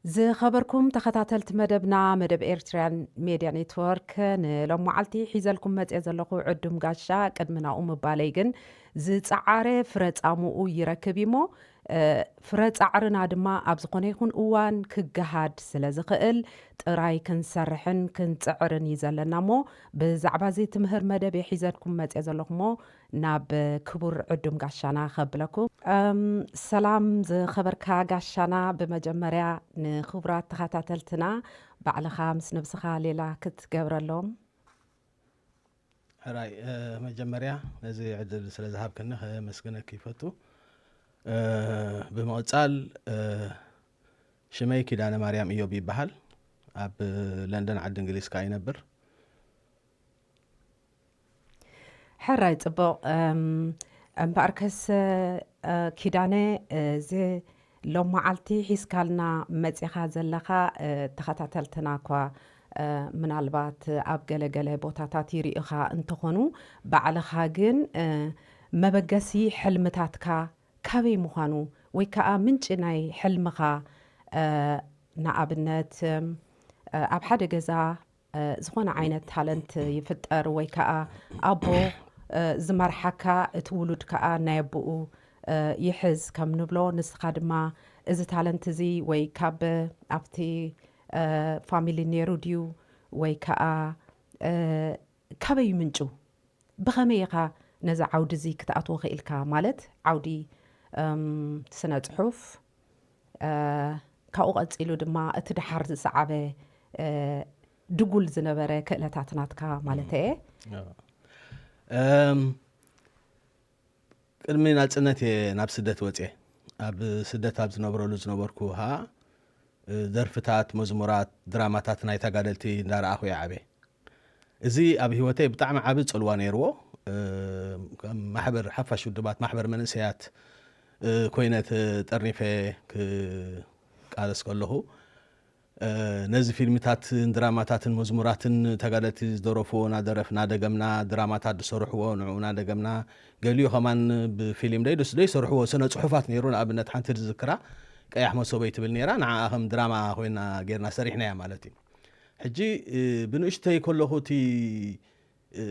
ዝኸበርኩም ተኸታተልቲ መደብና፣ መደብ ኤርትርያን ሜድያ ኔትወርክ፣ ንሎም መዓልቲ ሒዘልኩም መጽየ ዘለኹ ዕዱም ጋሻ። ቅድሚ ናኡ ምባለይ ግን፣ ዝጸዓረ ፍረ ጻምኡ ይረክብ እዩ እሞ፣ እ፣ ፍረ ጻዕርና ድማ ኣብ ዝኾነ ይኹን እዋን ክገሃድ ስለ ዝኽእል፣ ጥራይ ክንሰርሕን ክንጽዕርን እዩ ዘለና እሞ፣ ብዛዕባ እዚ ትምህር መደብ እየ ሒዘልኩም መጽየ ዘለኹ እሞ፣ ናብ ክቡር ዕዱም ጋሻና ከብለኩም። እም፣ ሰላም ዝኸበርካ ጋሻና፣ ብመጀመርያ ንክቡራት ተኸታተልትና ባዕልኻ ምስ ነብስኻ ሌላ ክትገብረሎም። ሕራይ፣ እ፣ መጀመርያ ነዚ ዕድል ስለ ዝሃብክኒ ከመስግነኪ ይፈቱ። እ፣ ብምቕጻል፣ እ፣ ሽመይ ኪዳነ ማርያም ኢዮብ ይበሃል። ኣብ ለንደን ዓዲ እንግሊዝ ከኣ ይነብር። ሕራይ ጽቡቕ። እም፣ እምበኣርከስ፣ እ፣ ኪዳነ፣ እዚ ሎም መዓልቲ ሒዝካልና መጺኻ ዘለኻ፣ እ፣ ተኸታተልትና እኳ፣ እ፣ ምናልባት ኣብ ገለ ገለ ቦታታት ይርእዩኻ እንተኾኑ፣ ባዕልኻ ግን፣ እ፣ መበገሲ ሕልምታትካ ካበይ ምዃኑ ወይ ከኣ ምንጪ ናይ ሕልምኻ፣ እ፣ ንኣብነት፣ እም፣ እ፣ ኣብ ሓደ ገዛ፣ እ፣ ዝኾነ ዓይነት ታለንት ይፍጠር ወይ ከኣ ኣቦ፣ እ፣ ዝመርሓካ እቲ ውሉድ ከኣ ናይ ኣቦኡ፣ እ፣ ይሕዝ ከም ንብሎ፣ ንስኻ ድማ እዚ ታለንት እዚ ወይ ካብ ኣብቲ፣ እ፣ ፋሚሊ ነይሩ ድዩ ወይ ከኣ፣ እ፣ ካበይ ምንጩ? ብኸመይ ኢኻ ነዚ ዓውዲ እዚ ክትኣትዎ ክኢልካ? ማለት ዓውዲ፣ እም፣ ስነ ጽሑፍ፣ እ፣ ካብኡ ቀጺሉ ድማ እቲ ደሓር ዝሰዓበ፣ እ፣ ድጉል ዝነበረ ክእለታት ናትካ ማለት እየ። ኣዎ። እም፣ ቅድሚ ናጽነት እየ ናብ ስደት ወጽየ። ኣብ ስደት ኣብ ዝነብረሉ ዝነበርኩ ኸኣ፣ እ፣ ደርፍታት፣ መዝሙራት፣ ድራማታት ናይ ተጋደልቲ እንዳረኣኹ እየ ዓብየ። እዚ ኣብ ህይወተይ ብጣዕሚ ዓቢ ጽልዋ ነይርዎ። እ፣ ከም ማሕበር ሓፋሽ ውድባት፣ ማሕበር መንእሰያት፣ እ፣ ኮይነ ተጠርኒፈ ክቃለስ ከለኹ፣ እ፣ ነዚ ፊልምታትን ድራማታትን መዝሙራትን ተጋደልቲ ዝደረፍዎ እናደረፍና ደገምና፣ ድራማታት ዝሰርሕዎ ንዕኡ እናደገምና፣ ገሊኡ ከማን ብፊልም ደይ-፣ ደስ-፣ ዘይሰርሕዎ ስነ ጽሑፋት ነይሩ። ንኣብነት ሓንቲ ዝዝክራ ቀያሕ መሶበይ ትብል ነይራ። ንዓኣ ከም ድራማ ኮይና ጌርና ሰሪሕናያ ማለት እዩ። ሕጂ፣ እ፣ ብንእሽተይ ከለኹ እቲ፣ እ፣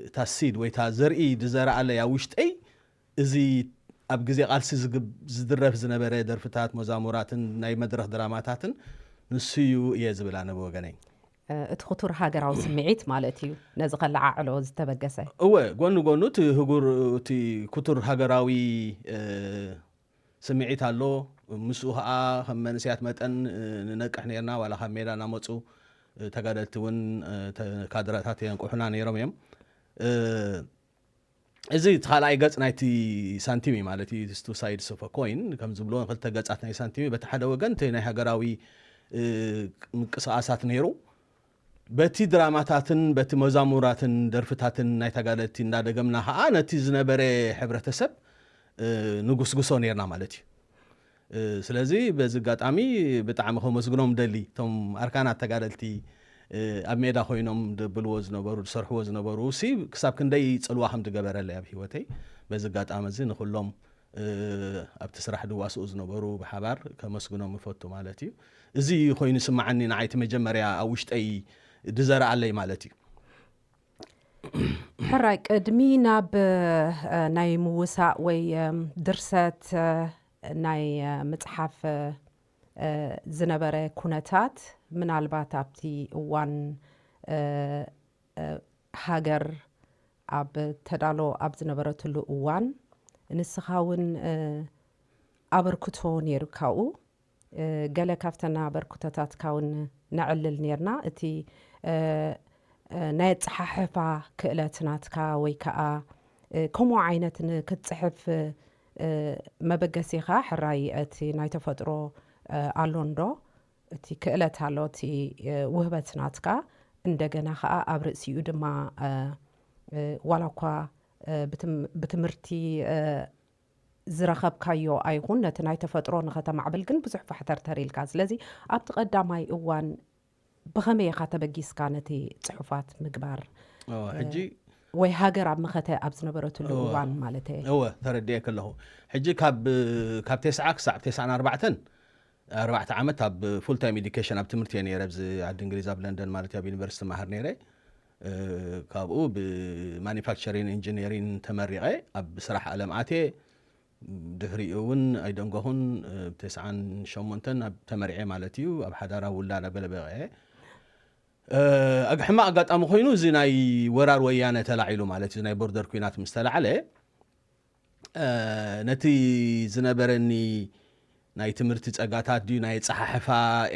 እታ ሲድ ወይ እታ ዘርኢ ዝዘረኣለይ ኣብ ውሽጠይ፣ እዚ ኣብ ግዜ ቃልሲ ዝግብ-፣ ዝድረፍ ዝነበረ ደርፍታት፣ መዛሙራትን ናይ መድረኽ ድራማታትን ንሱ እዩ እየ ዝብል ኣነ ብወገነይ። እ፣ እቲ ክቱር ሃገራዊ ስምዒት ማለት እዩ፣ ነዚ ከለዓዕሎ ዝተበገሰ። እወ፣ ጎኒ ጎኑ እቲ ህጉር፣ እቲ ክቱር ሃገራዊ፣ እ፣ ስምዒት ኣሎ። ምስኡ ኸኣ ከም መንእሰያት መጠን፣ እ፣ ንነቅሕ ነይርና፣ ዋላ ካብ ሜዳ እናመጹ፣ እ፣ ተጋደልቲ እውን፣ እ፣ ተ-፣ ካድራታት የንቅሑና ነይሮም እዮም። እ፣ እዚ እቲ ካልኣይ ገጽ ናይቲ ሳንቲም እዩ ማለት እዩ። It's two sides of a coin ከም ዝብልዎ፣ ክልተ ገጻት ናይ ሳንቲም እዩ። በቲ ሓደ ወገን እቲ ናይ ሃገራዊ፣ እ፣ ምንቅስቓሳት ነይሩ። በቲ ድራማታትን በቲ መዛሙራትን ደርፍታትን ናይ ተጋደልቲ እንዳደገምና ኸኣ ነቲ ዝነበረ ሕብረተሰብ፣ እ፣ ንጉስጉሶ ነይርና ማለት እዩ። እ፣ ስለዚ በዚ ኣጋጣሚ ብጣዕሚ ከመስግኖም ደሊ፣ እቶም ኣርካናት ተጋደልቲ፣ እ፣ ኣብ ሜዳ ኮይኖም ድብልዎ ዝነበሩ፣ ዝሰርሕዎ ዝነበሩ፣ ሲ ክሳብ ክንደይ ጽልዋ ከም ዝገበረለይ ኣብ ህይወተይ። በዚ ኣጋጣሚ እዚ ንኹሎም፣ እ፣ ኣብቲ ስራሕ ድዋስኡ ዝነበሩ ብሓባር ከመስግኖም እፈቱ ማለት እዩ። እዚ ኮይኑ ስምዓኒ፣ ንዓይ እቲ መጀመርያ ኣብ ውሽጠይ ድዘረኣለይ ማለት እዩ። ሕራይ፣ ቅድሚ ናብ፣ እ፣ ናይ ምውሳእ ወይ፣ እም፣ ድርሰት፣ እ፣ ናይ፣ እ፣ ምጽሓፍ፣ እ፣ ዝነበረ ኩነታት፣ ምናልባት ኣብቲ እዋን፣ እ፣ እ፣ ሃገር ኣብ ተዳሎ ኣብ ዝነበረትሉ እዋን፣ ንስኻ እውን፣ እ፣ ኣበርክቶ ነይሩካኡ። እ፣ ገለ ካብተን ኣበርክቶታትካ እውን ነዕልል ነይርና። እቲ፣ እ፣ እ፣ ናይ ኣጸሓሕፋ ክእለት ናትካ ወይ ከኣ፣ እ፣ ከምኡ ዓይነት ንክትጽሕፍ፣ እ፣ መበገሲኻ ሕራይ እቲ ናይ ተፈጥሮ፣ እ፣ ኣሎ እንዶ? እቲ ክእለት ኣሎ፣ እቲ፣ እ፣ ውህበት ናትካ። እንደገና ከኣ ኣብ ርእሲኡ ድማ፣ እ፣ እ፣ ዋላ እኳ፣ እ፣ ብትም-፣ ብትምህርቲ፣ እ፣ ዝረኸብካዮ ኣይኹን፣ ነቲ ናይ ተፈጥሮ ንኸተማዕብል ግን ብዙሕ ፋሕተርተር ኢልካ። ስለዚ ኣብቲ ቀዳማይ እዋን ብኸመይ ኢኻ ተበጊስካ ነቲ ጽሑፋት ምግባር? ኦ፣ እ፣ ሕጂ ወይ ሃገር ኣብ መኸተ ኣብ ዝነበረትሉ እዎ። እዋን ማለት እየ። እወ፣ ተረዲኤ ከለኹ። ሕጂ ካብ፣ ካብ ተስዓ ክሳብ ተስዓን ኣርባዕተን ኣርባዕተ ዓመት ኣብ ፉል ታይም ኤዱኬሽን ኣብ ትምህርቲ እየ ነይረ ኣብዚ ዓዲ እንግሊዝ ኣብ ለንደን ማለት ኣብ ዩኒቨርሲቲ ማሃር ነይረ። ካብኡ ብማኒፋክቸሪን ኢንጂነሪን ተመሪቐ ኣብ ስራሕ ዓለም ኣትየ። ድሕሪኡ እውን ኣይደንጎኹን። ተስዓን ሸሞንተን ኣብ ተመሪዐ ማለት እዩ ኣብ ሓዳራ ውላድ ኣበለበቐ። ሕማቕ ኣጋጣሚ ኮይኑ እዚ ናይ ወራር ወያነ ተላዒሉ ማለት እዩ ናይ ቦርደር ኩናት ምስ ተላዕለ ነቲ ዝነበረኒ ናይ ትምህርቲ ጸጋታት ድዩ ናይ ጸሓሕፋ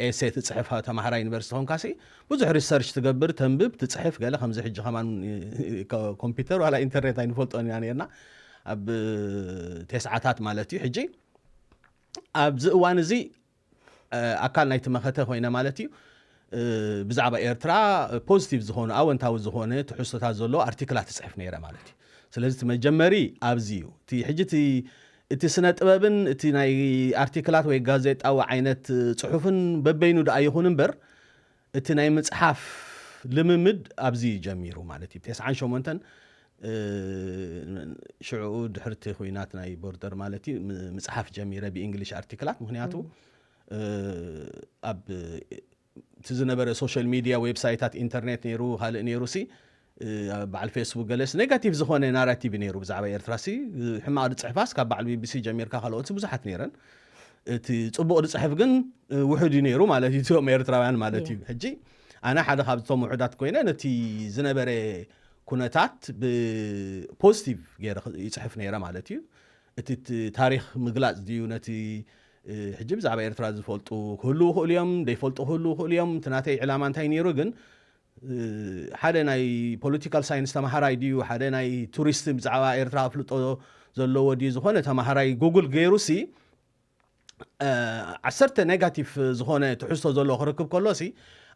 ኤሴ ትጽሕፍ ተማሃራይ ዩኒቨርሲቲ ኾንካሲ ብዙሕ ሪሰርች ትገብር ተንብብ ትጽሕፍ ገለ ከምዚ ሕጂ ከማን ኮምፒውተር ዋላ ኢንተርኔት ኣይንፈልጦን ኢና ነርና ኣብ ተስዓታት ማለት እዩ ሕጂ ኣብዚ እዋን እዚ ኣካል ናይቲ መኸተ ኮይነ ማለት እዩ ብዛዕባ ኤርትራ ፖዚቲቭ ዝኾኑ ኣወንታዊ ዝኾነ ትሕዝቶታት ዘለዎ ኣርቲክላት ትፅሕፍ ነይረ ማለት እዩ። ስለዚ እቲ መጀመሪ ኣብዚ እዩ። እቲ ሕጂ እቲ እቲ ስነ ጥበብን እቲ ናይ ኣርቲክላት ወይ ጋዜጣዊ ዓይነት ፅሑፍን በበይኑ ደኣ ይኹን እምበር እቲ ናይ ምፅሓፍ ልምምድ ኣብዚ እዩ ጀሚሩ ማለት እዩ። ተስዓን ሸሞንተን ሽዑ ድሕርቲ ኩናት ናይ ቦርደር ማለት እዩ ምፅሓፍ ጀሚረ ብእንግሊሽ ኣርቲክላት ምክንያቱ ኣብ እቲ ዝነበረ ሶሻል ሚድያ ዌብሳይታት ኢንተርኔት ነይሩ ካልእ ነይሩ ሲ በዓል ፌስቡክ ገለስ ኔጋቲቭ ዝኾነ ናራቲቭ ነይሩ ብዛዕባ ኤርትራ ሲ ሕማቕ ዝፅሕፋስ ካብ በዓል ቢቢሲ ጀሚርካ ካልኦት ብዙሓት ነይረን እቲ ፅቡቕ ዝፅሕፍ ግን ውሕድ እዩ ነይሩ ማለት እዩ እቶም ኤርትራውያን ማለት እዩ ሕጂ ኣነ ሓደ ካብቶም ውሕዳት ኮይነ ነቲ ዝነበረ ኩነታት ብፖዚቲቭ ገይረ ይፅሕፍ ነይረ ማለት እዩ እቲ ታሪክ ምግላፅ ድዩ ነቲ ሕጂ ብዛዕባ ኤርትራ ዝፈልጡ ክህልው ይኽእሉ እዮም ዘይፈልጡ ክህልው ይኽእሉ እዮም እቲ ናተይ ዕላማ እንታይ ነይሩ ግን ሓደ ናይ ፖለቲካል ሳይንስ ተማሃራይ ድዩ ሓደ ናይ ቱሪስት ብዛዕባ ኤርትራ ኣፍልጦ ዘለዎ ድዩ ዝኾነ ተማሃራይ ጉግል ገይሩ ሲ ዓሰርተ ኔጋቲቭ ዝኾነ ትሕዝቶ ዘለዎ ክረክብ ከሎ ሲ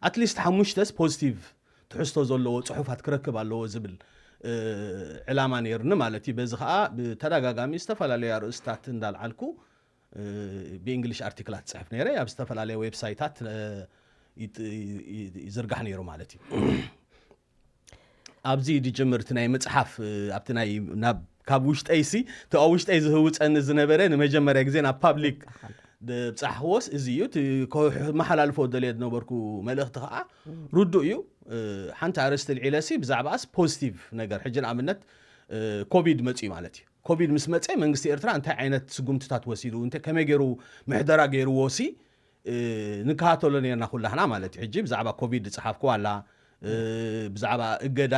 ኣትሊስት ሓሙሽተስ ፖዚቲቭ ትሕዝቶ ዘለዎ ፅሑፋት ክረክብ ኣለዎ ዝብል ዕላማ ነይሩኒ ማለት እዩ በዚ ከዓ ብተደጋጋሚ ዝተፈላለዩ ኣርእስታት እንዳልዓልኩ ብእንግሊሽ ኣርቲክላት ፅሕፍ ነይረ ኣብ ዝተፈላለዩ ዌብሳይታት ይዝርጋሕ ነይሩ ማለት እዩ ኣብዚ ድጅምር እቲ ናይ መፅሓፍ ኣብቲ ናይ ናብ ካብ ውሽጠይ ሲ እቲ ኣብ ውሽጠይ ዝህውፀኒ ዝነበረ ንመጀመርያ ግዜ ናብ ፓብሊክ ብፃሕክዎስ እዚ እዩ መሓላልፎ ደልየ ዝነበርኩ መልእክቲ ከዓ ርዱእ እዩ ሓንቲ ኣርእስቲ ልዒለ ሲ ብዛዕባኣስ ፖዚቲቭ ነገር ሕጂ ንኣብነት ኮቪድ መፅኡ ማለት እዩ ኮቪድ ምስ መፀ መንግስቲ ኤርትራ እንታይ ዓይነት ስጉምትታት ወሲዱ ከመይ ገይሩ ምሕደራ ገይርዎ ሲ ንከታተሎ ነርና ኩላህና ማለት እዩ ሕጂ ብዛዕባ ኮቪድ ዝፀሓፍኩ ኣላ ብዛዕባ እገዳ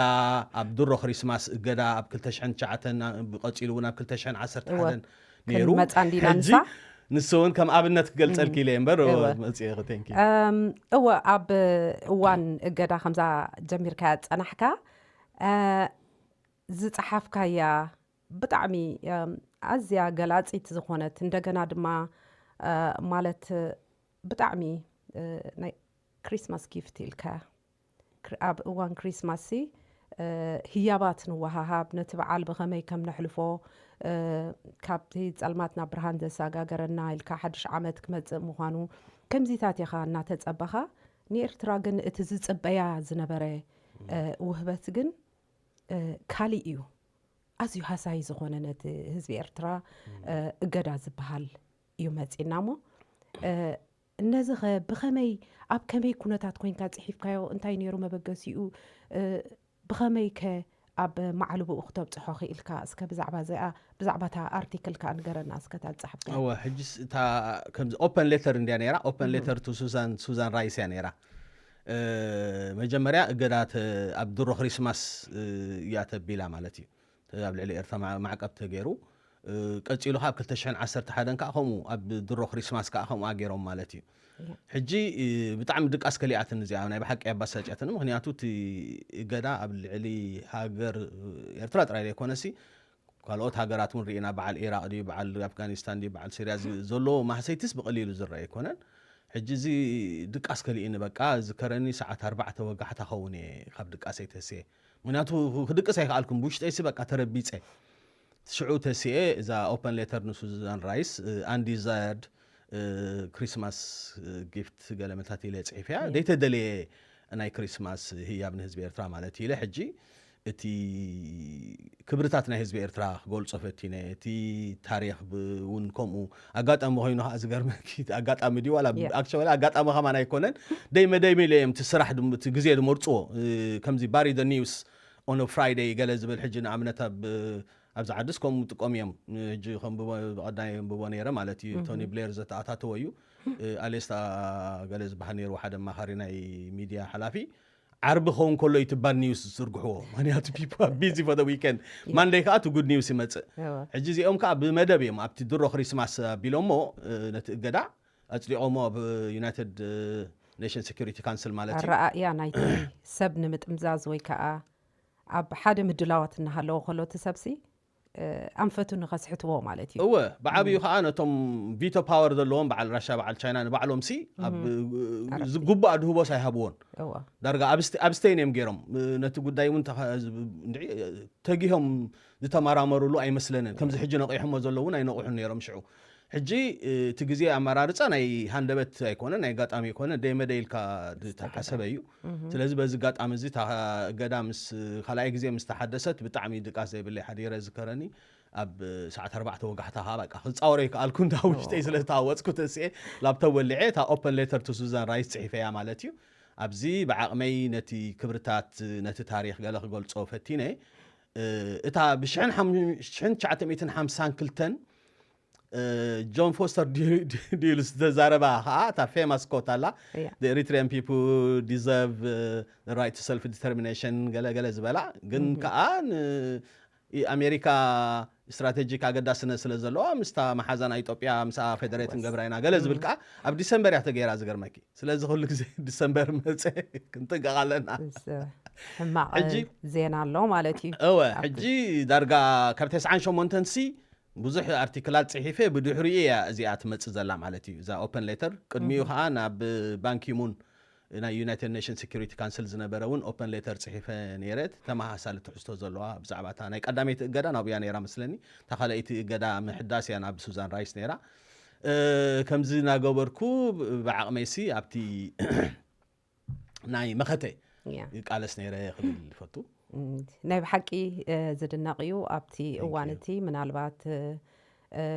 ኣብ ድሮ ክሪስማስ እገዳ ኣብ ክልተ ሽሕን ትሽዓተን ቀፂሉ እውን ኣብ ክልተ ሽሕን ዓሰርተ ሓደን ነይሩ መፃ እንዲና ሕጂ ንሳ ንሱ እውን ከም ኣብነት ክገልፀልኪ ኢለ እምበር እወ። መፅእ thank you እም፣ እወ ኣብ እዋን እገዳ ከምዛ ጀሚርካ ፀናሕካ እ፣ ዝፀሓፍካያ ብጣዕሚ እም፣ ኣዝያ ገላፂት ዝኾነት እንደገና ድማ እ፣ ማለት ብጣዕሚ እ፣ ናይ ክሪስማስ ጊፍት ኢልካ ክር- ኣብ እዋን ክሪስማስ ሲ እ፣ ህያባት ንወሃሃብ ነቲ በዓል ብኸመይ ከም ነሕልፎ እ፣ ካብቲ ጸልማት ናብ ብርሃን ዘሰጋገረና ኢልካ ሓድሽ ዓመት ክመጽእ ምዃኑ ከምዚታት ኢኻ እናተጸበኻ ንኤርትራ ግን እቲ ዝጽበያ ዝነበረ እ፣ ውህበት ግን እ፣ ካሊእ እዩ ኣዝዩ ሃሳይ ዝኾነ ነቲ ህዝቢ ኤርትራ እ፣ እገዳ ዝበሃል እዩ መጺእና እሞ እ፣ ነዚ ኸ ብኸመይ ኣብ ከመይ ኩነታት ኮይንካ ጽሒፍካዮ እንታይ ነይሩ መበገሲኡ እ፣ ብኸመይ ከ ኣብ ማዕልብኡ ክተብጽሖ ክኢልካ እስከ ብዛዕባ እዚኣ ብዛዕባ እታ ኣርቲክል ከኣ ንገረና እስከ እታ ዝጸሓፍካያ እወ ሕጅስ እታ ከምዚ ኦፐን ሌተር እንድያ ነይራ ኦፐን ሌተር ቱ ሱዛን ሱዛን ራይስ እያ ነይራ እ፣ መጀመርያ እገዳ ተ- ኣብ ድሮ ክሪስማስ እ፣ እያ ተቢላ ማለት እዩ ተ- ኣብ ልዕሊ ኤርትራ ማ- ማዕቀብ ተገይሩ እ፣ ቀጺሉ ካብ ክልተ ሽሕን ዓሰርተ ሓደን ከዓ ከምኡ ኣብ ድሮ ክሪስማስ ከዓ ከምኡ ኣገይሮም ማለት እዩ ሕጂ እ፣ ብጣዕሚ ድቃስ ከሊኣትን እዚኣ ናይ ብሓቂ ኣባሳጫትን ምክንያቱ እቲ እገዳ ኣብ ልዕሊ ሃገር እ፣ ኤርትራ ጥራይ ዘይኮነሲ ካልኦት ሃገራት እውን ርኢና በዓል ኢራቅ ድዩ በዓል ኣፍጋኒስታን ድዩ በዓል ሲርያ ዝ- ዘለዎ ማህሰይትስ ብቀሊሉ ዝረአ ኣይኮነን ሕጂ እዚ ድቃስ ከሊእኒ በቃ ዝከረኒ ሰዓት ኣርባዕተ ወጋሕታ ኸውን እየ ካብ ድቃሰይ ተስየ ምክንያቱ ክድቅስ ኣይከኣልኩም ብውሽጠይሲ በቃ ተረቢፀ ሽዑ ተስኤ እዛ ኦፐን ሌተር ንሱዛን ራይስ ኣንዲዛየርድ ክሪስማስ ጊፍት ገለመታት ኢለ ፅሒፍያ ዘይተደለየ ናይ ክሪስማስ ህያብ ንህዝቢ ኤርትራ ማለት ኢለ ሕጂ እቲ ክብርታት ናይ ህዝቢ ኤርትራ ክገልጾ ፈቲነ፣ እቲ ታሪኽ እውን ከምኡ። ኣጋጣሚ ኮይኑ ከዓ ዝገርመኪ፣ ኣጋጣሚ ድዩ ዋላ፣ actually ኣጋጣሚ ከማን ኣይኮነን፣ ደይመ ደይመ ኢለ እዮም እቲ ስራሕ እቲ ግዜ ዝመርፅዎ። ከምዚ ባሪ the news on Friday ገለ ዝብል፣ ሕጂ ንኣብነት ኣብ ኣብዚ ዓድስ ከምኡ ጥቀም እዮም። ሕጂ ከም ብቐዳይ ብቦ ነይረ ማለት እዩ፣ ቶኒ ብሌር ዘተኣታተወ እዩ። ኣሌስታ ገለ ዝበሃል ነይሩ ሓደ ኣማኻሪ ናይ ሚድያ ሓላፊ፣ ዓርቢ ኸውን ከሎ እዩ ትባል ኒውስ ዝዝርግሕዎ። ምክንያቱ people are busy for the weekend, ማንደይ ከዓ እቲ ጉድ ኒውስ ይመፅእ። ሕጂ እዚኦም ከዓ ብመደብ እዮም ኣብቲ ድሮ ክሪስማስ ኣቢሎሞ ነቲ እገዳ ኣፅዲቖሞ ኣብ ዩናይትድ ኔሽን ሴኩሪቲ ካውንስል ማለት እዩ። ኣረኣእያ ናይቲ ሰብ ንምጥምዛዝ ወይ ከዓ ኣብ ሓደ ምድላዋት እናሃለዎ ከሎ እቲ ሰብሲ ኣንፈቱ ንኸስሕትዎ ማለት እዩ። እወ፣ ብዓብዩ ከዓ ነቶም ቪቶ ፓወር ዘለዎም በዓል ራሻ በዓል ቻይና ንባዕሎም ሲ ኣብ ዝግባእ ድህቦስ ኣይሃብዎን። ዳርጋ ኣብ ስቴይን እዮም ገይሮም ነቲ ጉዳይ እውን ተጊሆም ዝተመራመሩሉ ኣይመስለንን። ከምዚ ሕጂ ነቂሖሞ ዘለዉ እውን ኣይነቑሑን ነይሮም ሽዑ። ሕጂ እቲ ግዜ ኣመራርፃ ናይ ሃንደበት ኣይኮነን፣ ናይ ኣጋጣሚ ኣይኮነን፣ ደይመደ ኢልካ ዝተሓሰበ እዩ። ስለዚ በዚ ኣጋጣሚ እዚ እታ እገዳ ምስ ካልኣይ ግዜ ምስ ተሓደሰት ብጣዕሚ ድቃስ ዘይብለይ ሓዲረ ዝከረኒ። ኣብ ሰዓት ኣርባዕተ ወጋሕታ ከዓ በቃ ክፃወሮ ይከኣልኩ እንዳ ውሽጠይ ስለ ዝተሃወፅኩ ተስኤ ላፕቶፕ ወሊዐ እታ ኦፐን ሌተር ቱ ሱዛን ራይስ ፅሒፈያ ማለት እዩ። ኣብዚ ብዓቕመይ ነቲ ክብርታት ነቲ ታሪኽ ገለ ክገልፆ ፈቲነ። እታ ብ1952 ጆን ፎስተር ዲልስ ዝተዛረባ ከዓ እታ ፌማስ ኮት ኣላ እያ። The Eritrean people deserve uh, the right to self determination ገለ ገለ ዝበላ ግን ከዓ ን- ኣሜሪካ ስትራቴጂክ ኣገዳስነት ስለ ዘለዋ ምስታ መሓዛና ኢትዮጵያ ምስኣ ፌደሬት ንገብራ ኢና ገለ ዝብል ከዓ ኣብ ዲሰምበር እያ ተገይራ ዝገርመኪ። ስለዚ ኩሉ ግዜ ዲሰምበር መፀ ክንጥንቀቕ ኣለና። ሕማቕ ሕጂ ዜና ኣሎ ማለት እዩ። እወ ሕጂ ዳርጋ ካብ ተስዓን ሸሞንተን ሲ ብዙሕ ኣርቲክላት ፅሒፈ ብድሕሪኡ እያ እዚኣ ትመፅእ ዘላ ማለት እዩ። እዛ ኦፐን ሌተር ቅድሚኡ ከዓ ናብ ባንኪሙን ናይ ዩናይትድ ኔሽን ሴኩሪቲ ካንስል ዝነበረ እውን ኦፐን ሌተር ፅሒፈ ነይረ። ተመሳሳሊ ትሕዝቶ ዘለዋ ብዛዕባ እታ ናይ ቀዳመይቲ እገዳ ናብያ ነይራ መስለኒ። እታ ካልኣይቲ እገዳ ምሕዳስ እያ ናብ ሱዛን ራይስ ነይራ። ከምዚ እናገበርኩ ብዓቕመይሲ ኣብቲ ናይ መኸተ ይቃለስ ነይረ ክብል ይፈቱ። ናይ ብሓቂ ዝድነቕ እዩ። ኣብቲ እዋን እቲ ምናልባት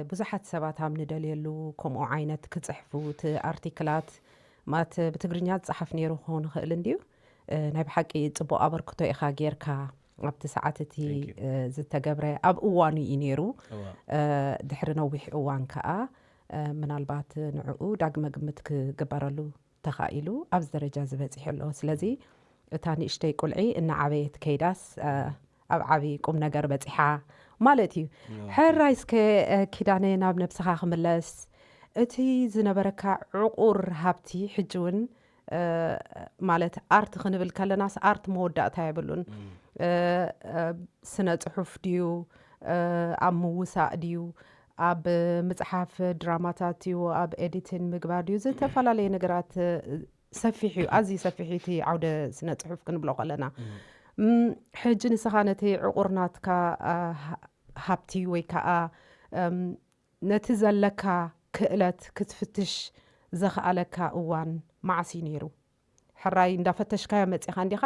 ብዙሓት ሰባት ኣብ ንደልየሉ ከምኡ ዓይነት ክፅሕፉ እቲ ኣርቲክላት ማለት ብትግርኛ ዝፀሓፍ ነይሩ ክኸውን ይኽእል እንድዩ። ናይ ብሓቂ ፅቡቕ ኣበርክቶ ኢኻ ጌርካ ኣብቲ ሰዓት እቲ ዝተገብረ ኣብ እዋኑ እዩ ነይሩ። ድሕሪ ነዊሕ እዋን ከዓ ምናልባት ንዕኡ ዳግመ ግምት ክግበረሉ ተኻኢሉ ኣብዚ ደረጃ ዝበፂሑ ኣሎ። ስለዚ እታ ንእሽተይ ቁልዒ እናዓበየት ከይዳስ ኣብ ዓብዪ ቁም ነገር በፂሓ ማለት እዩ። ሕራይ እስከ ኪዳነ ናብ ነብስኻ ክምለስ እቲ ዝነበረካ ዕቑር ሃብቲ ሕጂ እውን ማለት ኣርት ክንብል ከለናስ ኣርት መወዳእታ የብሉን። ስነ ፅሑፍ ድዩ ኣብ ምውሳእ ድዩ ኣብ ምፅሓፍ ድራማታት እዩ ኣብ ኤዲቲን ምግባር ድዩ ዝተፈላለየ ነገራት ሰፊሕ እዩ ኣዝዩ ሰፊሕ እዩ እቲ ዓውደ ስነ ፅሑፍ ክንብሎ ከለና። ሕጂ ንስኻ ነቲ ዕቑር ናትካ ሃብቲ ወይ ከዓ ነቲ ዘለካ ክእለት ክትፍትሽ ዘኽኣለካ እዋን መዓስ እዩ ነይሩ? ሕራይ እንዳፈተሽካዮ መፂኻ እንዲኻ፣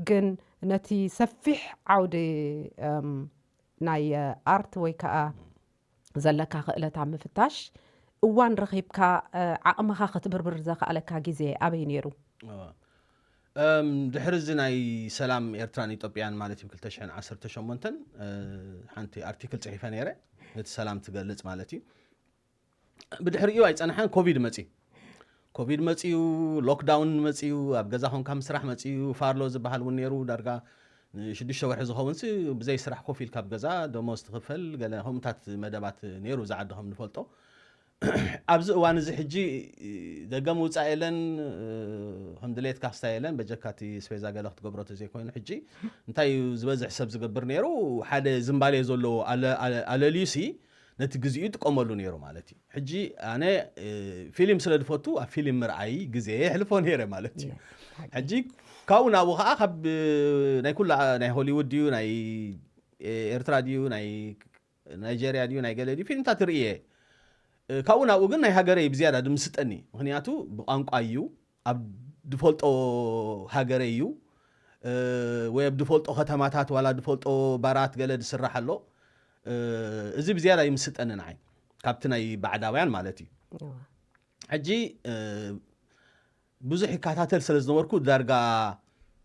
ግን ነቲ ሰፊሕ ዓውዲ ናይ ኣርት ወይ ከዓ ዘለካ ክእለት ኣብ ምፍታሽ እዋን ረኺብካ ዓቕምኻ ክትብርብር ዘኽኣለካ ግዜ ኣበይ ነይሩ? ድሕሪ እዚ ናይ ሰላም ኤርትራን ኢትዮጵያን ማለት እዩ ክልተ ሽሕን ዓሰርተ ሸሞንተን ሓንቲ ኣርቲክል ፅሒፈ ነይረ፣ ነቲ ሰላም ትገልፅ ማለት እዩ። ብድሕሪኡ ኣይፀንሐን ኮቪድ መፅዩ። ኮቪድ መፅዩ፣ ሎክዳውን መፅዩ፣ ኣብ ገዛ ኮንካ ምስራሕ መፅዩ፣ ፋርሎ ዝበሃል እውን ነይሩ። ዳርጋ ንሽዱሽተ ወርሒ ዝኸውን ሲ ብዘይ ስራሕ ኮፍ ኢልካ ኣብ ገዛ ደሞዝ ትኽፈል ገለ ከምኡታት መደባት ነይሩ ዝዓዲ ከም ንፈልጦ። ኣብዚ እዋን እዚ ሕጂ ደገ ምውፃእ የለን፣ ከም ድሌትካ ክስታይ የለን፣ በጀካ እቲ ስፔዛ ገለ ክትገብሮ ተዘይኮይኑ ሕጂ እንታይ እዩ ዝበዝሕ ሰብ ዝገብር ነይሩ? ሓደ ዝምባሌ ዘለዎ ኣለልዩ ሲ ነቲ ግዜኡ ይጥቀመሉ ነይሩ ማለት እዩ። ሕጂ ኣነ ፊልም ስለ ዝፈቱ ኣብ ፊልም ምርኣይ ግዜ የሕልፎ ነይረ ማለት እዩ። ሕጂ ካብኡ ናብኡ ከዓ ካብ ናይ ኩላ ናይ ሆሊውድ ድዩ ናይ ኤርትራ ድዩ ናይ ናይጀርያ ድዩ ናይ ገለ ድዩ ፊልምታት ርእየ። ካብኡ ናብኡ ግን ናይ ሃገረይ ብዝያዳ ድምስጠኒ፣ ምክንያቱ ብቋንቋ እዩ፣ ኣብ ዝፈልጦ ሃገረይ እዩ። እ፣ ወይ ኣብ ዝፈልጦ ከተማታት ዋላ ዝፈልጦ ባራት ገለ ዝስራሕ ኣሎ። እ፣ እዚ ብዝያዳ ይምስጠኒ ንዓይ፣ ካብቲ ናይ ባዕዳውያን ማለት እዩ። እዋ። ሕጂ እ፣ ብዙሕ ይከታተል ስለ ዝነበርኩ ዳርጋ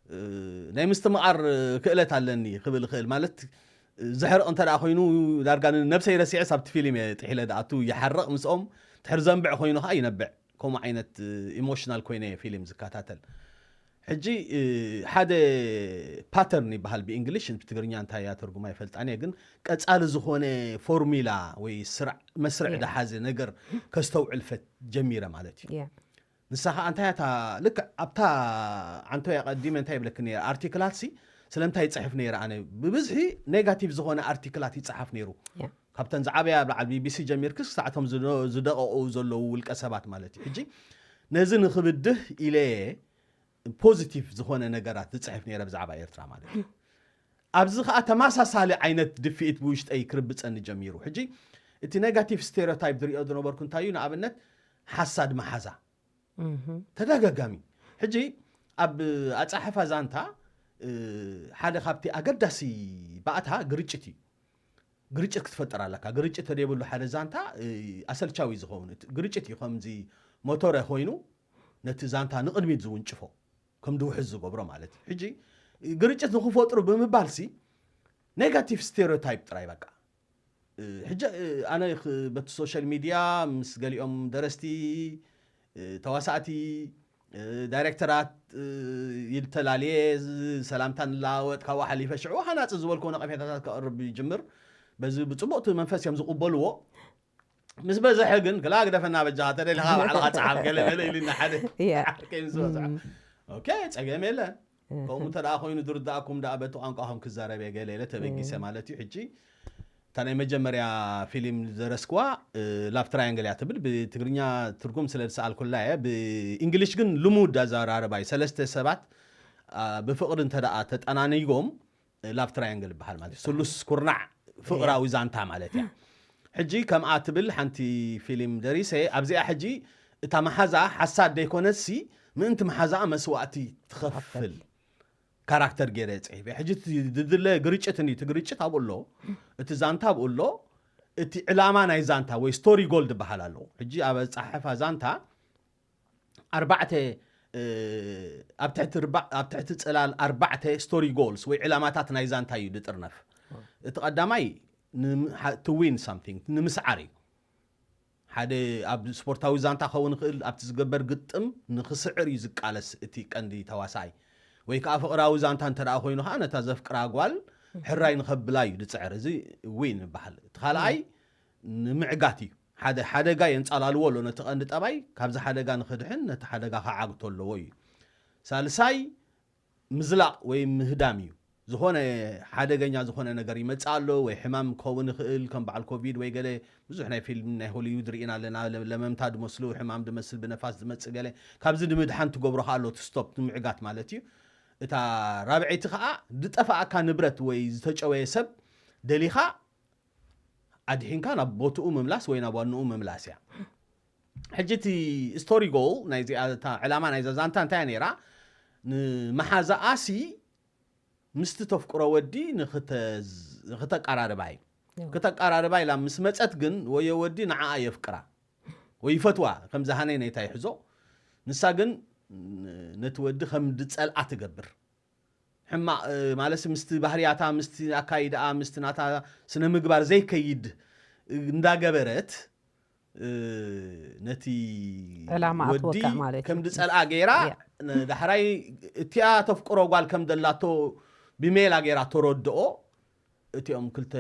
እ፣ ናይ ምስትምቓር ክእለት ኣለኒ ክብል ይኽእል። ማለት ዘሕርቕ እንተ ደኣ ኮይኑ ዳርጋ ነብሰይ ረሲዐ ሳብቲ ፊልም እየ ጥሒለ ደኣቱ። ይሓርቕ ምስኦም፣ ድሕሪ ዘንብዕ ኮይኑ ከዓ ይነብዕ። ከምኡ ዓይነት ኢሞሽናል ኮይነ እየ ፊልም ዝከታተል። ሕጂ እ፣ ሓደ ፓተርን ይበሃል ብእንግሊሽ፣ ብትግርኛ እንታይ እያ ተርጉማ ይፈልጣን እየ፣ ግን ቀጻሊ ዝኾነ ፎርሚላ ወይ ስርዕ መስርዕ Yeah. ደሓዘ ነገር ከስተውዕል ፈት ጀሚረ ማለት እዩ። Yeah. ንሳ ከዓ እንታይ እታ ልክዕ ኣብታ ዓንቶ እያ ቀዲመ እንታይ ይብለክ ነረ ኣርቲክላት ሲ ስለምንታይ ይፅሕፍ ነረ? ኣነ ብብዝሒ ኔጋቲቭ ዝኾነ ኣርቲክላት ይፅሓፍ ነይሩ። Yeah. ካብተን ዝዓበያ ኣብ ላዕሊ ቢቢሲ ጀሚርክስ ክሳዕቶም ዝደ- ዝደቐቑ ዘለዉ ውልቀ ሰባት ማለት እዩ። ሕጂ ነዚ ንክብድህ ኢለ ፖዚቲቭ ዝኾነ ነገራት ዝፅሕፍ ነይረ ብዛዕባ ኤርትራ ማለት እዩ። ኣብዚ ከዓ ተመሳሳሊ ዓይነት ድፍኢት ብውሽጠይ ክርብፀኒ ጀሚሩ። ሕጂ እቲ ኔጋቲቭ ስቴሪዮታይፕ ዝሪኦ ዝነበርኩ እንታይ እዩ? ንኣብነት ሓሳድ መሓዛ እህ። ተደጋጋሚ። ሕጂ ኣብ ኣጻሕፋ ዛንታ እ፣ ሓደ ካብቲ ኣገዳሲ ባእታ ግርጭት እዩ። ግርጭት ክትፈጥር ኣለካ። ግርጭት ተደይብሉ ሓደ ዛንታ እ፣ ኣሰልቻዊ ዝኸውን እቲ ግርጭት እዩ። ከምዚ ሞቶረ ኮይኑ ነቲ ዛንታ ንቕድሚት ዝውንጭፎ፣ ከም ድውሕዝ ዝገብሮ ማለት እዩ። ሕጂ ግርጭት ንክፈጥሩ ብምባል ሲ ኔጋቲቭ ስቴሪዮታይፕ ጥራይ በቃ። እ፣ ሕጂ እ፣ ኣነ ክ- በቲ ሶሻል ሚድያ ምስ ገሊኦም ደረስቲ እ፣ ተዋሳእቲ እ፣ ዳይሬክተራት እ፣ ይተላልየ ዝ- ሰላምታ ንለዋወጥ። ካብኡ ሓሊፈ ሽዑ ሃናፂ ዝበልክዎ ነቐፌታታት ከቕርብ ይጅምር። በዚ ብፅቡቕ እቲ መንፈስ እዮም ዝቕበልዎ። ምስ በዝሐ ግን ክላ ግደፈና በጃኻ፣ ተደሊኻ ባዕልኻ ፀሓፍ ገለ ገለ ኢሉና ሓደ Yeah. ዓርከይ ምስ በዝሐ ኦኬ፣ ፀገም የለን። ከምኡ እንተ ደኣ ኮይኑ ዝርዳእኩም ደኣ በቲ ቋንቋኹም ክዛረብ እየ ገለ ኢለ ተበጊሰ ማለት እዩ። ሕጂ እታ ናይ መጀመርያ ፊልም ዝደረስክዋ እ፣ ላቭ ትራያንግል እያ ትብል። ብትግርኛ ትርጉም ስለ ዝሰኣልኩላ እየ። ብእንግሊሽ ግን ልሙድ ኣዘራርባ እዩ። ሰለስተ ሰባት ኣ፣ ብፍቕሪ እንተ ደኣ ተጠናኒጎም እ፣ ላቭ ትራያንግል ይበሃል ማለት እዩ። ስሉስ ኩርናዕ ፍቕራዊ ዛንታ ማለት እያ። ሕጂ ከምኣ ትብል ሓንቲ ፊልም ደሪሰ። ኣብዚኣ ሕጂ እታ መሓዛ ሓሳድ ደይኮነትሲ ምእንቲ መሓዛኣ መስዋእቲ ትኸፍል ካራክተር ገይረ ጽሒፈ። ሕጂ እቲ ዝድለ ግርጭት እንዲ እቲ ግርጭት ኣብኡ ኣሎ፣ እቲ ዛንታ ኣብኡ ኣሎ፣ እቲ ዕላማ ናይ ዛንታ ወይ ስቶሪ ጎል ዝበሃል ኣለዎ። ሕጂ ኣብ ኣጻሓሕፋ ዛንታ ኣርባዕተ እ፣ ኣብ ትሕቲ ርባ- ኣብ ትሕቲ ጽላል ኣርባዕተ ስቶሪ ጎልስ ወይ ዕላማታት ናይ ዛንታ እዩ ዝጥርነፍ። እቲ ቀዳማይ ን ዊን ሳምቲንግ ንምስዓር እዩ። ሓደ ኣብ ስፖርታዊ ዛንታ ክኸውን ይኽእል፣ ኣብቲ ዝገበር ግጥም ንክስዕር እዩ ዝቃለስ እቲ ቀንዲ ተዋሳኣይ። ወይ ከዓ ፍቕራዊ ዛንታ እንተ ደኣ ኮይኑ ከዓ ነታ ዘፍቅራ ጓል ሕራይ ንኸብላ እዩ ዝፅዕር። እዚ ዊን ይበሃል። እቲ ካልኣይ ንምዕጋት እዩ። ሓደ ሓደጋ የንፃላልዎ ኣሎ ነቲ ቀንዲ ጠባይ፣ ካብዚ ሓደጋ ንክድሕን ነቲ ሓደጋ ክዓግቶ ኣለዎ እዩ። ሳልሳይ ምዝላቕ ወይ ምህዳም እዩ። ዝኾነ ሓደገኛ ዝኾነ ነገር ይመፅእ ኣሎ ወይ ሕማም ክኸውን ይኽእል፣ ከም በዓል ኮቪድ ወይ ገለ ብዙሕ ናይ ፊልም ናይ ሆሊውድ ርኢና ኣለና። ለ- ለመምታ ዝመስሉ ሕማም ዝመስል ብነፋስ ዝመፅእ ገለ፣ ካብዚ ንምድሓን ትገብሮ ከዓ ኣሎ፣ እቲ ስቶፕ ንምዕጋት ማለት እዩ። እታ ራብዐይቲ ከዓ ዝጠፋእካ ንብረት ወይ ዝተጨወየ ሰብ ደሊኻ ኣድሒንካ ናብ ቦትኡ ምምላስ ወይ ናብ ዋንኡ ምምላስ እያ። ሕጂ እቲ ስቶሪ ጎል ናይዚኣ፣ እታ ዕላማ ናይዛ ዛንታ እንታይ እያ ነይራ? ንመሓዛኣሲ ምስቲ ተፍቅሮ ወዲ ንክተ- ንክተቀራርባ እዩ። ክተቀራርባ ኢላ ምስ መፀት ግን ወዮ ወዲ ንዓኣ የፍቅራ ወይ ይፈትዋ፣ ከምዚ ሃነይ ነይታ ይሕዞ። ንሳ ግን ን- ነቲ ወዲ ከም ዝፀልኣ ትገብር። ሕማቕ እ፣ ማለት ምስቲ ባህርያታ፣ ምስቲ ኣካይዳኣ፣ ምስቲ ናታ ስነ ምግባር ዘይከይድ እ፣ እንዳገበረት እ፣ ነቲ ዕላማ ወዲ ኣትወካ ማለት እዩ። ከም ዝፀልኣ ገይራ ያ። ን- ዳሕራይ እቲኣ ተፍቅሮ ጓል ከም ደላቶ ብሜላ ገይራ ተረድኦ። እቲኦም ክልተ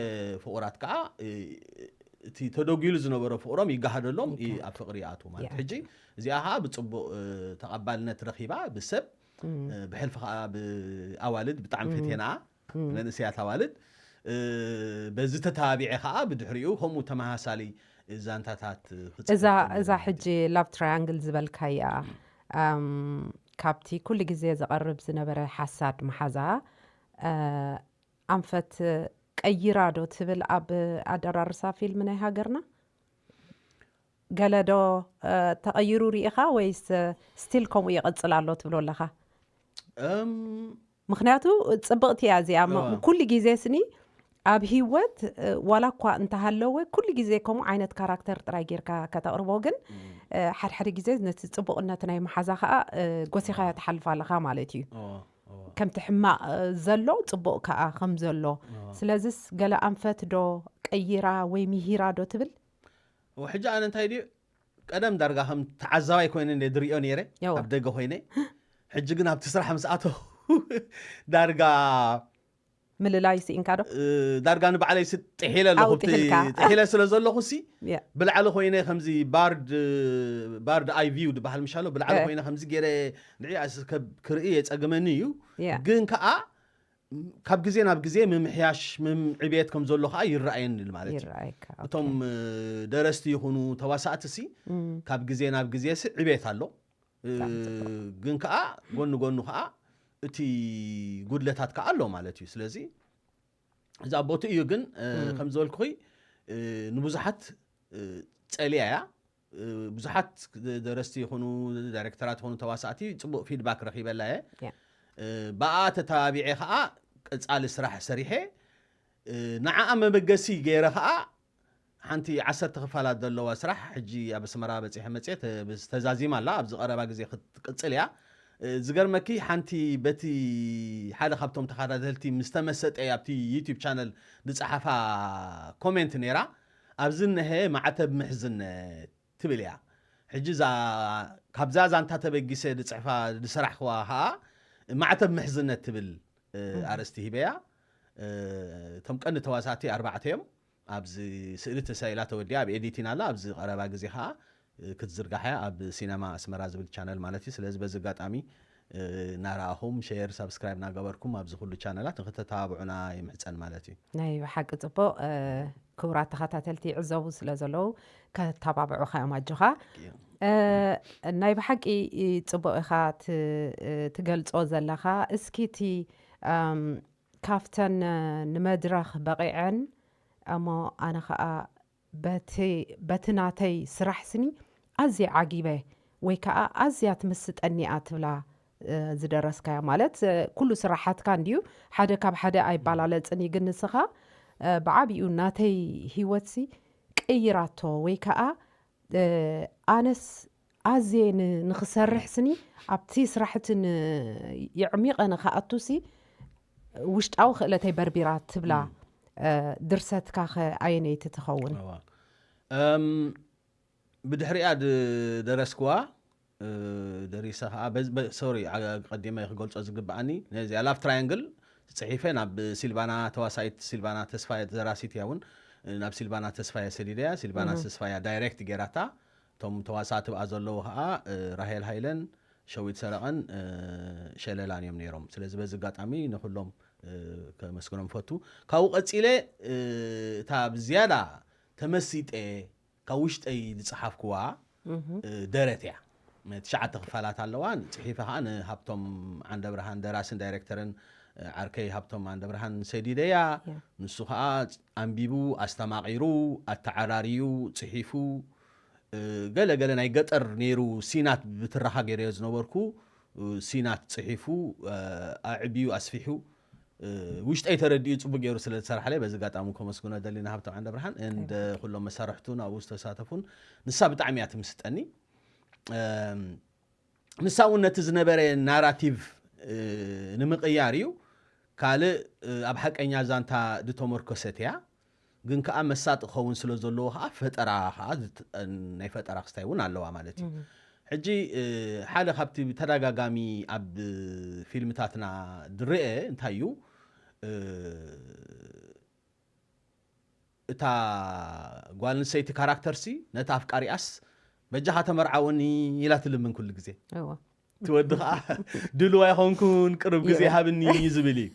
ፍቑራት ከዓ እ፣ እቲ ተደጒሉ ዝነበረ ፍቕሮም ይጋሃደሎም፣ ይ- ኣብ ፍቕሪ ይኣትዉ ማለት። ያ። ሕጂ እዚኣ ከዓ ብፅቡቕ እ፣ ተቐባልነት ረኺባ ብሰብ እ፣ ብሕልፊ ከዓ ብኣዋልድ ብጣዕሚ ፈቴና መንእሰያት ኣዋልድ እ፣ በዚ ተታቢዐ ከዓ ብድሕሪኡ ከምኡ ተመሳሳሊ ዛንታታት ክፅሕፍ እዛ ጀሚረ እዛ ማለት እዩ። ሕጂ ላቭ ትራያንግል ዝበልካያ ኣም፣ ካብቲ ኩሉ ግዜ ዝቐርብ ዝነበረ ሓሳድ መሓዛ እ፣ ኣንፈት ቀይራ ዶ ትብል ኣብ ኣደራርሳ ፊልም ናይ ሃገርና? ገለ ዶ እ፣ ተቐይሩ ርኢኻ ወይስ ስቲል ከምኡ ይቕጽል ኣሎ ትብሎ ኣለኻ? እም፣ ምክንያቱ ጽብቕቲ እያ እዚኣ። ም- እዋ። ኩሉ ግዜ ስኒ ኣብ ህይወት እ፣ ዋላ እኳ እንተሃለወ ኩሉ ግዜ ከምኡ ዓይነት ካራክተር ጥራይ ጌርካ ከተቕርቦ ግን እ፣ ሓድሓደ ግዜ ነቲ ጽቡቕነት ናይ መሓዛ ከዓ እ፣ ጎሲኻዮ ትሓልፍ ኣለኻ ማለት እዩ። እዋ፣ እዋ፣ ከምቲ ሕማቕ እ፣ ዘሎ ጽቡቕ ከዓ ከም ዘሎ። እዋ። ስለዚስ ገለ ኣንፈት ዶ ቀይራ ወይ ምሂራ ዶ ትብል? ሕጂ ኣነ እንታይ ድዩ ቀደም ዳርጋ ከም ተዓዛባይ ኮይነ እንደ ድሪኦ ነይረ እዋ። ኣብ ደገ ኮይነ። ሕጂ ግን ኣብቲ ስራሕ ምስ ኣተኹ ዳርጋ ምልላይ ስኢንካ ዶ? እ፣ ዳርጋ ንባዕለይ ስ ጥሒለ ኣለኹ። ኣውጢሕልካ። ጥሒለ ስለ ዘለኹ ሲ ያ። ብላዕሊ ኮይነ ከምዚ ባርድ ባርድ ኣይ ቪው ዝበሃል ምሻሎ ብላዕሊ እ። ኮይነ ከምዚ ገይረ ንዕኣ ስ- ከብ- ክርኢ የጸግመኒ እዩ። ያ። ግን ከዓ ካብ ግዜ ናብ ግዜ ምምሕያሽ ምም ዕብየት ከም ዘሎ ከዓ ይረኣየኒ ማለት እዩ። ይረኣየካ። ኦኬ። እቶም እ፣ ደረስቲ ይኹኑ ተዋሳእቲ ሲ እም፣ ካብ ግዜ ናብ ግዜ ሲ ዕብየት ኣሎ። እ፣ ብጣዕሚ ጽቡቕ። ግን ከዓ ጎኒ ጎኑ ከዓ እቲ ጉድለታት ከዓ ኣሎ ማለት እዩ። ስለዚ እዛ ቦቲ እዩ ግን እ፣ እም። ከም ዝበልኩ ንብዙሓት እ፣ ጸልያ እያ። እ፣ ብዙሓት ደረስቲ ይኹኑ ዳይሬክተራት ይኹኑ ተዋሳእቲ ጽቡቕ ፊድባክ ረኺበላ እየ። ያ። እ፣ ብኣ ተተባቢዐ ከዓ ቀጻሊ ስራሕ ሰሪሐ እ፣ ንዓኣ መበገሲ ገይረ ከዓ ሓንቲ ዓሰርተ ክፋላት ዘለዋ ስራሕ ሕጂ ኣብ ኣስመራ በፂሐ መፅአ ተ- ብዝ- ተዛዚማ ኣላ። ኣብዚ ቀረባ ግዜ ክትቅፅል እያ። እ፣ ዝገርመኪ ሓንቲ በቲ ሓደ ካብቶም ተኸታተልቲ ምስ ተመሰጠ ኣብቲ ዩቲዩብ ቻነል ዝፀሓፋ ኮሜንት ነይራ። ኣብዚ እነሀ ማዕተብ ምሕዝነት ትብል እያ። ሕጂ እዛ ካብዛ ዛንታ ተበጊሰ ዝፅሕፋ ዝሰራሕክዋ ከዓ ማዕተብ ምሕዝነት ትብል እ፣ ኣርእስቲ ሂበያ። እ፣ እቶም ቀንዲ ተዋሳእቲ ኣርባዕተ እዮም። ኣብዚ ስእሊ ተሳኢላ ተወዲኣ ኣብ ኤዲቲን ኣላ። ኣብዚ ቀረባ ግዜ ከዓ እ፣ ክትዝርጋሕ እያ ኣብ ሲነማ ኣስመራ ዝብል ቻነል ማለት እዩ። ስለዚ በዚ ኣጋጣሚ እ፣ እናረኣኹም ሼር ሳብስክራይብ እናገበርኩም ኣብዚ ኩሉ ቻነላት ንክተተባብዑና ይምሕፀን ማለት እዩ። ናይ ብሓቂ ጽቡቕ እ፣ ክቡራት ተኸታተልቲ ይዕዘቡ ስለ ዘለዉ ከተባብዑኻ እዮም ኣጆኻ። እ፣ ናይ ብሓቂ ጽቡቕ ኢኻ ት- እ፣ ትገልጾ ዘለኻ። እስኪ እቲ እም፣ ካብተን እ፣ ንመድረኽ በቒዐን እሞ ኣነ ኸኣ በቲ በቲ ናተይ ስራሕ ስኒ ኣዝየ ዓጊበ ወይ ከዓ ኣዝያ ትምስጠኒ እያ ትብላ እ፣ ዝደረስካያ ማለት እ፣ ኩሉ ስራሓትካ እንድዩ ሓደ ካብ ሓደ ኣይባላለፅን እዩ ግን ንስኻ እ፣ ብዓብኡ ናተይ ህይወትሲ ቀይራቶ ወይ ከዓ እ፣ ኣነስ ኣዝየ ን- ንኽሰርሕ ስኒ ኣብቲ ስራሕቲ ን- የዕሚቐ ንኽኣቱሲ ውሽጣዊ ክእለተይ በርቢራ ትብላ እ፣ ድርሰትካ ኸ ኣየነይቲ ትኸውን? እዋ። እም፣ ብድሕሪኣ ዝደረስክዋ እ፣ ደሪሰ ከዓ በዝ- በ- ሶሪ ዓ- ቀዲመ ክገልፆ ዝግብኣኒ ነዚኣ ላፍ ትራያንግል ፅሒፈ ናብ ሲልቫና ተዋሳኢት ሲልቫና ተስፋየ ደራሲት እያ እውን እ፣ ናብ ሲልቫና ተስፋየ ሰዲደያ። ሲልቫና ተስፋያ ዳይሬክት ጌራታ። እቶም ተዋሳእቲ ብኣ ዘለዉ ከዓ እ፣ ራሄል ሃይለን ሸዊት ሰረቐን እ፣ ሸለላን እዮም ነይሮም። ስለዚ በዚ ኣጋጣሚ ንኩሎም እ፣ ከመስግኖም ፈቱ። ካብኡ ቀፂለ እ፣ እታ ብዝያዳ ተመሲጠ ካብ ውሽጠይ ዝፀሓፍክዋ እ፣ ደረት እያ። ትሽዓተ ክፋላት ኣለዋ። ፅሒፈ ከዓ ንሃብቶም ዓንደብርሃን ደራስን ዳይሬክተርን እ፣ ዓርከይ ሃብቶም ዓንደብርሃን ሰዲደያ። ያ። ንሱ ከዓ ኣንቢቡ ኣስተማቒሩ ኣተዓራርዩ ፅሒፉ እ፣ ገለ ገለ ናይ ገጠር ነይሩ ሲናት ብትረኻ ገይረዮ ዝነበርኩ እ፣ ሲናት ፅሒፉ እ፣ ኣዕብዩ ኣስፊሑ እ፣ ውሽጠይ ተረዲኡ ፅቡቅ ገይሩ ስለ ዝሰራሕለይ በዚ ኣጋጣሚ ከመስግኖ ደሊ ንሃብቶም ዓንደብርሃን እንደ ኩሎም መሳርሕቱን ኣብኡ ዝተሳተፉን ንሳ ብጣዕሚ እያ ትምስጠኒ። እም፣ ንሳ እውን ነቲ ዝነበረ ናራቲቭ እ፣ ንምቕያር እዩ። ካልእ እ፣ ኣብ ሓቀኛ ዛንታ ዝተመርኮሰት እያ። ግን ከዓ መሳጢ ክኸውን ስለ ዘለዎ ከዓ ፈጠራ ከዓ ዝት- ናይ ፈጠራ ክስታይ እውን ኣለዋ ማለት እዩ። ሕጂ እ፣ ሓደ ካብቲ ብተደጋጋሚ ኣብ ፊልምታትና ዝረአ እንታይ እዩ እ፣ እታ ጓል ኣንስተይቲ ካራክተርሲ ነቲ ኣፍቃሪኣስ በጃኻ ተመርዓወኒ ኢላ ትልምን ኩሉ ግዜ እዎ። ትወዲ ከዓ ድልዋ ይኾንኩን ቅርብ ግዜ እየ። ሃብኒ ዝብል እዩ።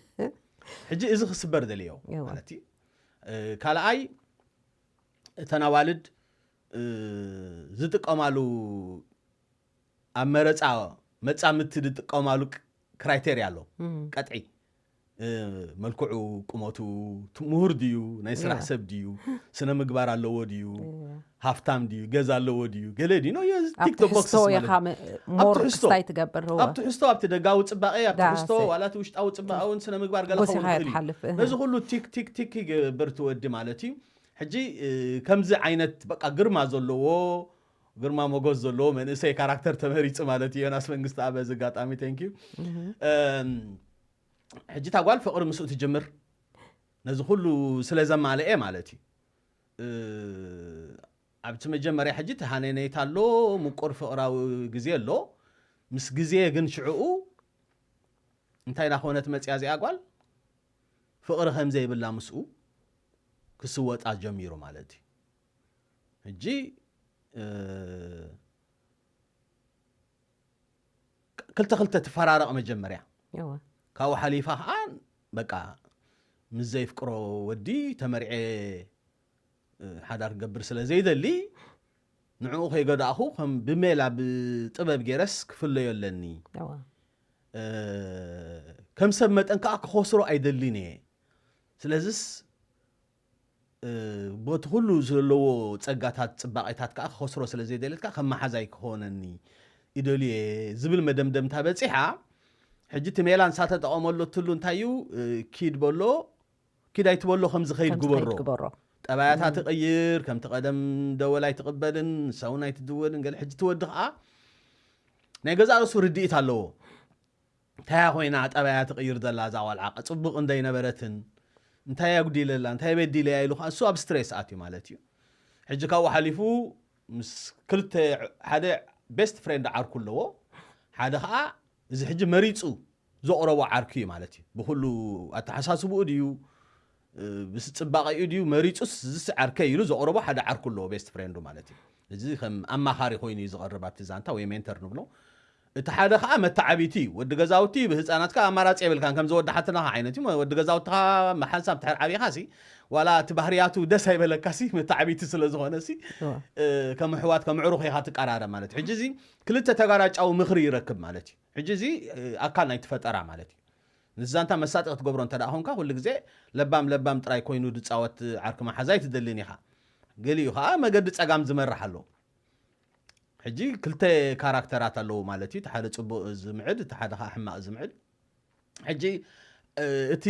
ሕጂ እዚ ክስበር ደልዮ እዎ። ማለት እዩ። እ፣ ካልኣይ እተን ኣዋልድ እ፣ ዝጥቀማሉ ኣብ መረፃ መፃምድቲ ዝጥቀማሉ ክ- ክራይቴርያ ኣሎ። እም፣ ቀጥዒ እ፣ መልክዑ፣ ቁመቱ፣ ት-፣ ምሁር ድዩ፣ ናይ ስራሕ እወ። ሰብ ድዩ፣ ስነ ምግባር ኣለዎ ድዩ፣ እወ። ሃፍታም ድዩ፣ ገዛ ኣለዎ ድዩ፣ ገለ ድዩ፣ no፣ yes፣ ኣብ tick the boxes ትሕዝቶ ማለት ኢኻ እዩ። ሞር ትሕዝቶ። ክስታይ ትገብር። እወ። ኣብ ትሕዝቶ፣ ኣብቲ ደጋዊ ፅባቐ፣ ኣብ ዳሰ። ትሕዝቶ፣ ዋላ እቲ ውሽጣዊ ፅባቐ እውን ስነ ምግባር ገለ ጎሲኻ ክኸውን ይኽእል እዩ። ይትሓልፍ፣ እህ። ነዚ ኩሉ ቲክ ቲክ ቲክ ይገብር ትወዲ ማለት እዩ። ሕጂ፣ እ፣ ከምዚ ዓይነት በቃ ግርማ ዘለዎ፣ ግርማ ሞገስ ዘለዎ መንእሰይ ካራክተር ተመሪጹ ማለት እዩ። ዮናስ መንግስቲ ኣብ በዚ ኣጋጣሚ፣ thank you። እህ። እም፣ ሕጂ እታ ጓል ፍቕሪ ምስኡ ትጅምር። ነዚ ኩሉ ስለ ዘማልአ ማለት እዩ። እ፣ ኣብቲ መጀመርያ ሕጂ ተሃነነይታ ኣሎ፣ ምቁር ፍቕራዊ ግዜ ኣሎ። ምስ ግዜ ግን ሽዕኡ እንታይ እናኾነት መጽያ እዚኣ ጓል? ፍቕሪ ከም ዘይብላ ምስኡ ክስወጣ ጀሚሩ ማለት እዩ። ሕጂ፣ እ፣ ክልተ ክልተ ትፈራረቕ መጀመርያ። እወ። ካብኡ ሓሊፋ ኸዓ በቃ ምስ ዘይፍቅሮ ወዲ ተመርዔ፣ እ፣ ሓዳር ክገብር ስለ ዘይደሊ ንዕኡ ከይገዳእኹ ከም ብሜላ ብጥበብ ገይረስ ክፍለዮ ኣለኒ። እወ። እ፣ ከም ሰብ መጠን ከዓ ክኸስሮ ኣይደልን እየ። ስለዚስ፣ እ፣ በቲ ኩሉ ዘለዎ ጸጋታት፣ ጽባቄታት ከዓ ክኸስሮ ስለ ዘይደልየት ከዓ ከም መሓዛይ ክኾነኒ ይደልየ ዝብል መደምደምታ በጺሓ። ሕጂ እቲ ሜላ ንሳ ተጠቐመሉ እትሉ እንታይ እዩ? እ፣ ኪድ በሎ፣ ኪድ ኣይትበሎ፣ ከም ዝኸይድ ከም ግበሮ። ዝኸይድ ግበሮ። ጠባያታ ትቕይር፣ ከምቲ ቀደም ደወል ኣይትቕበልን፣ ንሳ እውን ኣይትድወልን። ገለ ሕጂ ትወዲ ከዓ ናይ ገዛእ ርእሱ ርድኢት ኣለዎ። እንታይ ኮይና ጠባያ ትቕይር ዘላ እዛ ቆልዓ? ጽቡቕ እንደይነበረትን፣ እንታይ ኣጉዲለላ፣ እንታይ በዲለያ ኢሉ ከዓ እሱ ኣብ ስትሬስ ኣትዩ ማለት እዩ። ሕጂ ካብኡ ሓሊፉ ምስ ክልተ፣ ሓደ ቤስት ፍሬንድ ዓርኩ ኣለዎ፣ ሓደ ከዓ እዚ ሕጂ መሪጹ ዘቕረቦ ዓርኩ እዩ ማለት እዩ። ብኹሉ ኣተሓሳስብኡ ድዩ፣ እ፣ ምስ ጽባቐኡ ድዩ መሪጹስ፣ እዚስ ዓርከይ ኢሉ ዘቕረቦ ሓደ ዓርኩ ኣለዎ፣ ቤስት ፍሬንዱ ማለት እዩ። እዚ ከም ኣማኻሪ ኮይኑ እዩ ዝቐርብ ኣብቲ ዛንታ፣ ወይ ሜንተር ንብሎ። እቲ ሓደ ከዓ መተዓቢቲ እዩ። ወዲ ገዛውቲ ብህፃናትካ ኣማራፂ የብልካን፣ ከምዚ ወዲ ሓትናኻ ዓይነት እዩ። ወዲ ገዛውትኻ ብሓንሳብ ድሕር ዓቢኻሲ፣ ዋላ እቲ ባህርያቱ ደስ ኣይበለካሲ፣ መተዓቢቲ ስለ ዝኾነሲ፣ እወ። እ፣ ከም ኣሕዋት፣ ከም ኣዕሩኽ ኢኻ ትቀራረብ ማለት እዩ። ሕጂ እዚ ክልተ ተጋራጫዊ ምኽሪ ይረክብ ማለት እዩ። ሕጂ እዚ፣ እ፣ ኣካል ናይቲ ፈጠራ ማለት እዩ። ንዛንታ መሳጢ ክትገብሮ እንተ ደኣ ኾንካ፣ ኩሉ ግዜ ለባም ለባም ጥራይ ኮይኑ ዝጻወት ዓርኪ መሓዛ ኣይትደልን ኢኻ። ገሊኡ ኸኣ መገዲ ጸጋም ዝመርሕ ኣሎ። ሕጂ ክልተ ካራክተራት ኣለዉ ማለት እዩ። እቲ ሓደ ጽቡቕ ዝምዕድ፣ እቲ ሓደ ኸኣ ሕማቕ ዝምዕድ። ሕጂ፣ እ፣ እቲ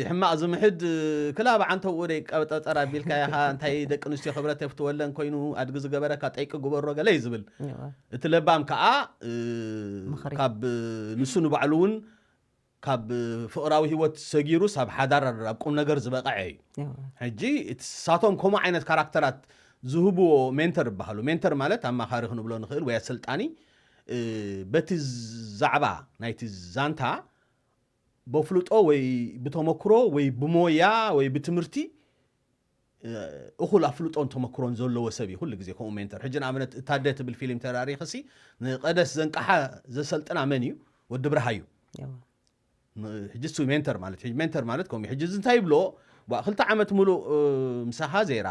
ሕማቕ ዝምዕድ፣ እ፣ ክላ ብዓንተብኡ ደይ ቀብጠጠር ኣቢልካ ኢኻ፣ እንታይ ደቂ ኣንስትዮ ክብረት የፍትወለን ኮይኑ፣ ኣድጊ ዝገበረካ ጠይቂ ግበሮ ገለ እዩ ዝብል። እወ። እቲ ለባም ከኣ፣ እ፣ ምኽሪ። ካብ ንሱ ንባዕሉ እውን ካብ ፍቕራዊ ህይወት ሰጊሩስ ኣብ ሓዳር ኣብ ቁም ነገር ዝበቕዐ እዩ። እወ። ሕጂ እቲ ሳቶም ከምኡ ዓይነት ካራክተራት ዝህብዎ ሜንተር ይበሃሉ። ሜንተር ማለት ኣማኻሪ ክንብሎ ንኽእል ወይ ኣሰልጣኒ፣ እ፣ በቲ ዛዕባ ናይቲ ዛንታ በፍልጦ ወይ ብተመክሮ ወይ ብሞያ ወይ ብትምህርቲ፣ እ፣ እኹል ኣፍልጦን ተመክሮን ዘለዎ ሰብ እዩ ኩሉ ግዜ ከምኡ ሜንተር። ሕጂ ንኣብነት እታ ኣደ ትብል ፊልም ተራሪኽሲ ንቐደስ ዘንቃሓ ዘሰልጥና መን እዩ? ወዲ ብርሃ እዩ። እወ። ን-፣ ሕጂ እሱ ሜንተር ማለት፣ ሕጂ ሜንተር ማለት ከምኡ እዩ። ሕጂ እዚ እንታይ ይብሎ? ዋ፣ ክልተ ዓመት ሙሉእ፣ እ፣ ምሳኻ ዘይራ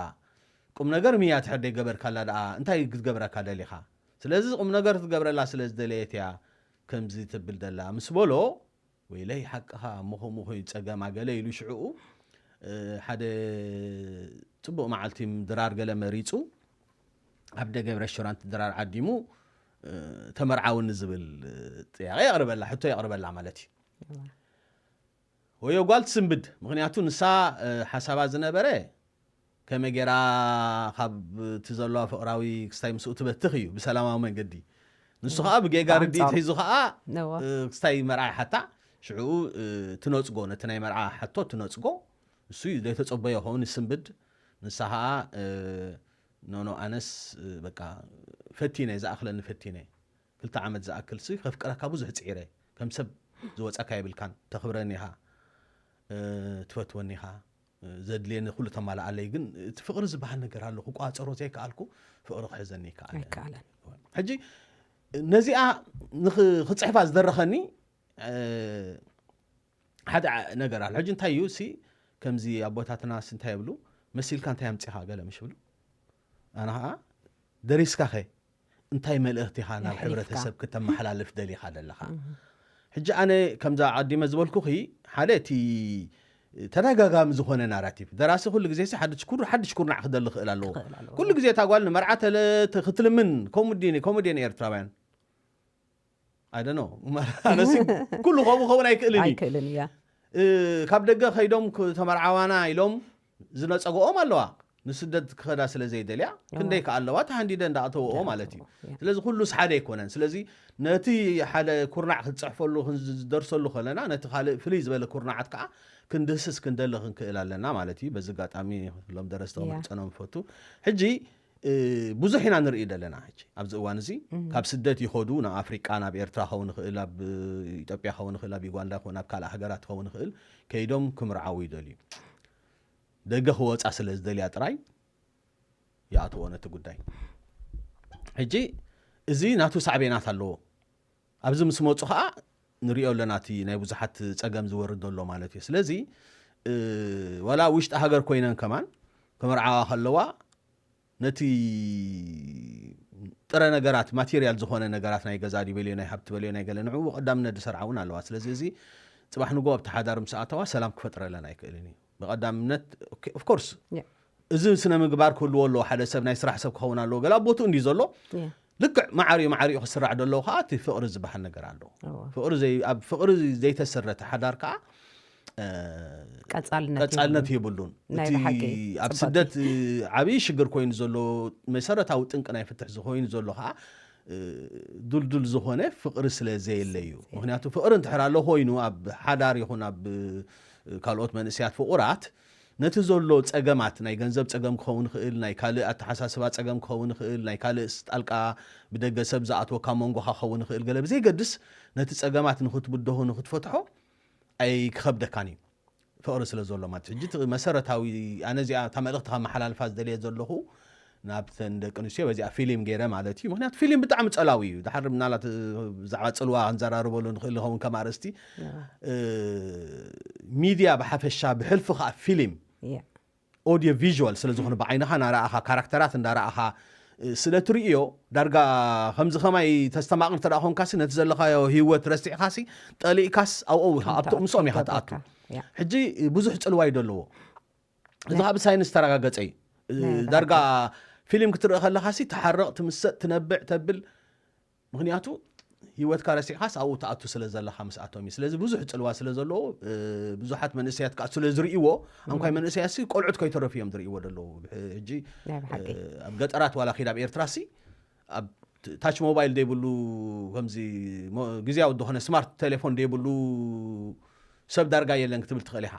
ቁም ነገር ምያ ትሕር ደይገበርካላ ደኣ እንታይ ክትገብረካ ደሊኻ? ስለዚ ቁም ነገር ክትገብረላ ስለ ዝደለየት እያ ከምዚ ትብል ደላ ምስ በሎ፣ ወይለይ ሓቅኻ እሞ ከምኡ ኮይኑ ጸገማ ገለ ኢሉ ሽዕኡ፣ እ፣ ሓደ ጽቡቕ መዓልቲ ድራር ገለ መሪጹ ኣብ ደገብ ሬስቶራንት ድራር ዓዲሙ፣ እ፣ ተመርዓውኒ ዝብል፣ እ፣ ጥያቄ የቕርበላ፣ ሕቶ የቕርበላ ማለት እዩ። ወዮ ጓል ትስንብድ፣ ምኽንያቱ ንሳ፣ እ፣ ሓሳባ ዝነበረ ከመይ ጌራ ካብ እቲ ዘለዋ ፍቕራዊ ክስታይ ምስኡ ትበትኽ እዩ ብሰላማዊ መንገዲ። ንሱ ኸኣ ብጌጋ ብኣንጻሩ። ርድኢት ሒዙ ኸኣ፣ ነዋ። እ፣ ክስታይ መርዓ ሓታ ሽዕኡ፣ እ፣ ትነጽጎ፣ ነቲ ናይ መርዓ ሕቶ ትነጽጎ። ንሱ እዩ ዘይተጸበዮ ኸውን ይስንብድ። ንሳ ኸኣ፣ እ፣ ኖኖ ኣነስ፣ እ፣ በቃ ፈቲነ፣ ዝኣኽለኒ ፈቲነ። ክልተ ዓመት ዝኣክል ሲ ከፍቅረካ ብዙሕ ጽዒረ። ከም ሰብ ዝወጸካ የብልካን፣ ተኽብረኒ ኢኻ፣ እ፣ ትፈትወኒ ኢኻ፣ እ፣ ዘድልየኒ ኩሉ ተማልኣለይ፣ ግን እቲ ፍቕሪ ዝበሃል ነገር ኣሎ፣ ክቋጸሮ ዘይከኣልኩ ፍቕሪ ክሕዘኒ ይከኣለ። ኣይከኣለን። ሕጂ ነዚኣ ንኽ-፣ ክጽሕፋ ዝደረኸኒ፣ እ፣ ሓደ ዓ-፣ ነገር ኣሎ። ሕጂ እንታይ እዩ ሲ፣ ከምዚ ኣቦታትናስ እንታይ ይብሉ? "መሲልካ እንታይ ኣምጺኻ?" ገለ ምሽ ይብሉ። ኣነ ኸኣ፣ "ደሪስካ ኸ እንታይ መልእኽቲ ኢኻ ናብ የሕሊፍካ። ሕብረተሰብ ክተመሓላልፍ ደሊኻ ዘለኻ?" እህ። ሕጂ ኣነ ከምዛ ዓዲመ ዝበልኩኺ ሓደ እቲ ተደጋጋሚ ዝኾነ ናራቲቭ፣ ደራሲ ኩሉ ግዜ ሲ ሓድሽ ኩር ሓድሽ ኩርናዕ ክደሊ ክእል ኣለዎ። ኩሉ ግዜ እታ ጓል ንመርዓ ተለ- ተ- ክትልምን ኮሜዲ ኮሜዲን ኤርትራውያን ኣይደኖ ኣነሲ ኩሉ ከምኡ ከውን ኣይክእልን እዩ። ኣይክእልን እያ እ፣ ካብ ደገ ከይዶም ክ- ተመርዓዋና ኢሎም ዝነፀግኦም ኣለዋ። ንስደት ክኸዳ ስለ ዘይደልያ ክንደይ ከ ኣለዋ ተሃንዲደ እንዳእተወኦ ማለት እዩ። ስለዚ ኩሉስ ሓደ ኣይኮነን። ስለዚ ነቲ ሓደ ኩርናዕ ክትፅሕፈሉ ዝደርሰሉ ከለና ነቲ ካልእ ፍልይ ዝበለ ኩርናዓት ከዓ ክንድህስስ ክንደሊ ክንክእል ኣለና ማለት እዩ። በዚ ኣጋጣሚ ሎም ደረስቲ ክምሕፀኖም ፈቱ። ሕጂ እ፣ ብዙሕ ኢና ንርኢ ዘለና ሕጂ ኣብዚ እዋን እዚ ካብ ስደት ይኸዱ ናብ ኣፍሪቃ ናብ ኤርትራ ኸውን ይኽእል ኣብ ኢትዮጵያ ኸውን ይኽእል ኣብ ዩጋንዳ ኸውን ኣብ ካልእ ሃገራት ኸውን ይኽእል ከይዶም ክምርዓው ይደልዩ። ደገ ክወፃ ስለ ዝደልያ ጥራይ ይኣትዎ ነቲ ጉዳይ። ሕጂ እዚ ናቱ ሳዕቤናት ኣለዎ። ኣብዚ ምስ መፁ ከዓ ንሪኦ ኣለና እቲ ናይ ብዙሓት ፀገም ዝወርድ ዘሎ ማለት እዩ። ስለዚ እ፣ ዋላ ውሽጢ ሃገር ኮይነን ከማን ክምርዓዋ ከለዋ ነቲ ጥረ ነገራት ማቴሪያል ዝኾነ ነገራት ናይ ገዛ ድዩ በልዮ ናይ ሃብቲ በልዮ ናይ ገለ ንዕኡ ቀዳምነት ዝሰርዓ እውን ኣለዋ። ስለዚ እዚ ፅባሕ ንጎ ኣብቲ ሓዳር ምስ ኣተዋ ሰላም ክፈጥረለን ኣይክእልን እዩ። ብቐዳምነት ኦፍኮርስ Yeah. እዚ ስነ ምግባር ክህልዎ ኣለዎ። ሓደ ሰብ ናይ ስራሕ ሰብ ክኸውን ኣለዎ። ገለ ኣብ ቦትኡ እንዲ ዘሎ Yeah. ልክዕ ማዕሪኡ ማዕሪኡ ክስራሕ ደለዎ ከዓ እቲ ፍቕሪ ዝበሃል ነገር ኣለዎ። እዎ። ፍቕሪ ዘይ- ኣብ ፍቕሪ ዘይተሰረተ ሓዳር ከዓ እ፣ ቀጻልነት ቀጻልነት የብሉን። የብሉን። ናይ እቲ ብሓቂ ኣብ ጽቡቅ ስደት እ፣ ዓብዪ ሽግር ኮይኑ ዘሎ መሰረታዊ ጥንቂ ናይ ፍትሒ ኮይኑ ዘሎ ከዓ እ፣ ዱልዱል ዝኾነ ፍቕሪ ስለ ዘየለ እዩ። ምክንያቱ ፍቕሪ እንድሕር ኣሎ ኮይኑ ኣብ ሓዳር ይኹን ኣብ እ፣ ካልኦት መንእሰያት ፍቑራት ነቲ ዘሎ ጸገማት ናይ ገንዘብ ጸገም ክኸውን ይኽእል፣ ናይ ካልእ ኣተሓሳስባ ጸገም ክኸውን ይኽእል፣ ናይ ካልእ ጣልቃ ብደገ ሰብ ዝኣትወካ መንጎኻ ክኸውን ይኽእል፣ ገለ ብዘይገድስ ነቲ ጸገማት ንክትብድሆ ንክትፈትሖ ኣይክኸብደካን እዩ። ፍቕሪ ስለ ዘሎ ማለት እዩ። ሕጂ እቲ መሰረታዊ ኣነ እዚኣ እታ መልእኽቲ ካብ መሓላልፋ ዝደልየ ዘለኹ ናብተን ደቂ ኣንስትዮ በዚኣ ፊልም ገይረ ማለት እዩ። ምክንያቱ ፊልም ብጣዕሚ ጸላዊ እዩ። ድሓር ምናልባት ብዛዕባ ጽልዋ ክንዘራርበሉ ንኽእል ንኸውን ከም ኣርእስቲ እ፣ ሚድያ ብሓፈሻ ብሕልፊ ከዓ ፊልም Yeah. ኦዲዮ ቪዥዋል ስለ ዝኾነ ብዓይንኻ እናረኣኻ ካራክተራት እንዳረኣኻ እ፣ ስለ ትርእዮ ዳርጋ ከምዚ ከማይ ተስተማቕር ተደኣ ኮንካሲ ነቲ ዘለኻዮ ህይወት ረሲዕካሲ ጠሊእካስ ኣብኡ ኢኻ ኣብቲ ምስኦም ኢኻ ትኣቱ። ሕጂ ብዙሕ ጽልዋ እዩ ዘለዎ። እዚ ካብ ሳይንስ ተረጋገጸ እዩ። ዳርጋ ፊልም ክትርኢ ከለኻሲ ትሓርቕ ትምሰጥ ትነብዕ ተብል። ምክንያቱ ህይወትካ ረሲዕካስ ኣብኡ ትኣቱ ስለ ዘለኻ ምስኣቶም እዩ። ስለዚ ብዙሕ ጽልዋ ስለ ዘለዎ ብዙሓት መንእሰያት ከዓ ስለ ዝርእይዎ ኣንኳይ መንእሰያትሲ ቆልዑት ከይተረፉ እዮም ዝርእይዎ ዘለዉ። ሕጂ ኣብ ገጠራት ዋላ ኪድ ኣብ ኤርትራሲ ኣብ ታች ሞባይል ዘይብሉ ከምዚ ግዜያዊ ዝኾነ ስማርት ቴሌፎን ዘይብሉ ሰብ ዳርጋ የለን ክትብል ትኽእል ኢኻ።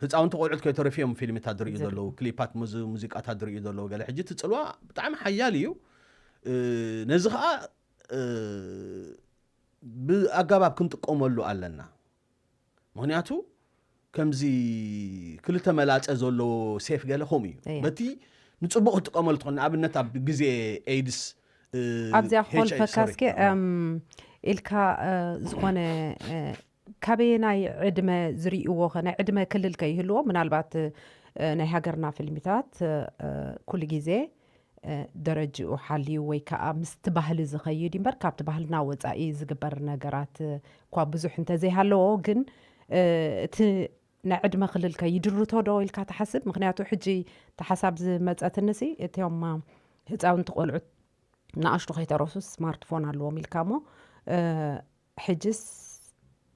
ህፃውንቲ ቆልዑት ከይተረፉ እዮም ፊልምታት ዝርእዩ ዘለዉ፣ ክሊፓት ሙዚቃታት ዝርእዩ ዘለዉ። ገለ ሕጂ እቲ ፅልዋ ብጣዕሚ ሓያል እዩ። ነዚ ከዓ ብኣገባብ ክንጥቀመሉ ኣለና። ምክንያቱ ከምዚ ክልተ መላፀ ዘለዎ ሴፍ ገለ ከምኡ እዩ። በቲ ንፅቡቅ ክትጥቀመሉ ትኽእል። ንኣብነት ኣብ ግዜ ኤድስ ኣብዚኣ ክኾልፈካ እስኪ ኢልካ ዝኾነ ካበየናይ ዕድመ ዝርእይዎ ኸ ናይ ዕድመ ክልል ከይህልዎ ምናልባት ናይ ሃገርና ፊልሚታት ኩሉ ግዜ ደረጅኡ ሓልዩ ወይ ከዓ ምስቲ ባህሊ ዝኸይድ እምበር ካብቲ ባህልና ወፃኢ ዝግበር ነገራት እኳ ብዙሕ እንተዘይሃለዎ ግን እቲ ናይ ዕድመ ክልል ከ ይድርቶ ዶ ኢልካ ትሓስብ? ምክንያቱ ሕጂ ተሓሳብ ዝመፀትንሲ እቲኦም ህፃውንቲ ቆልዑት ንኣሽቱ ከይተረሱ ስማርትፎን ኣለዎም ኢልካ እሞ ሕጅስ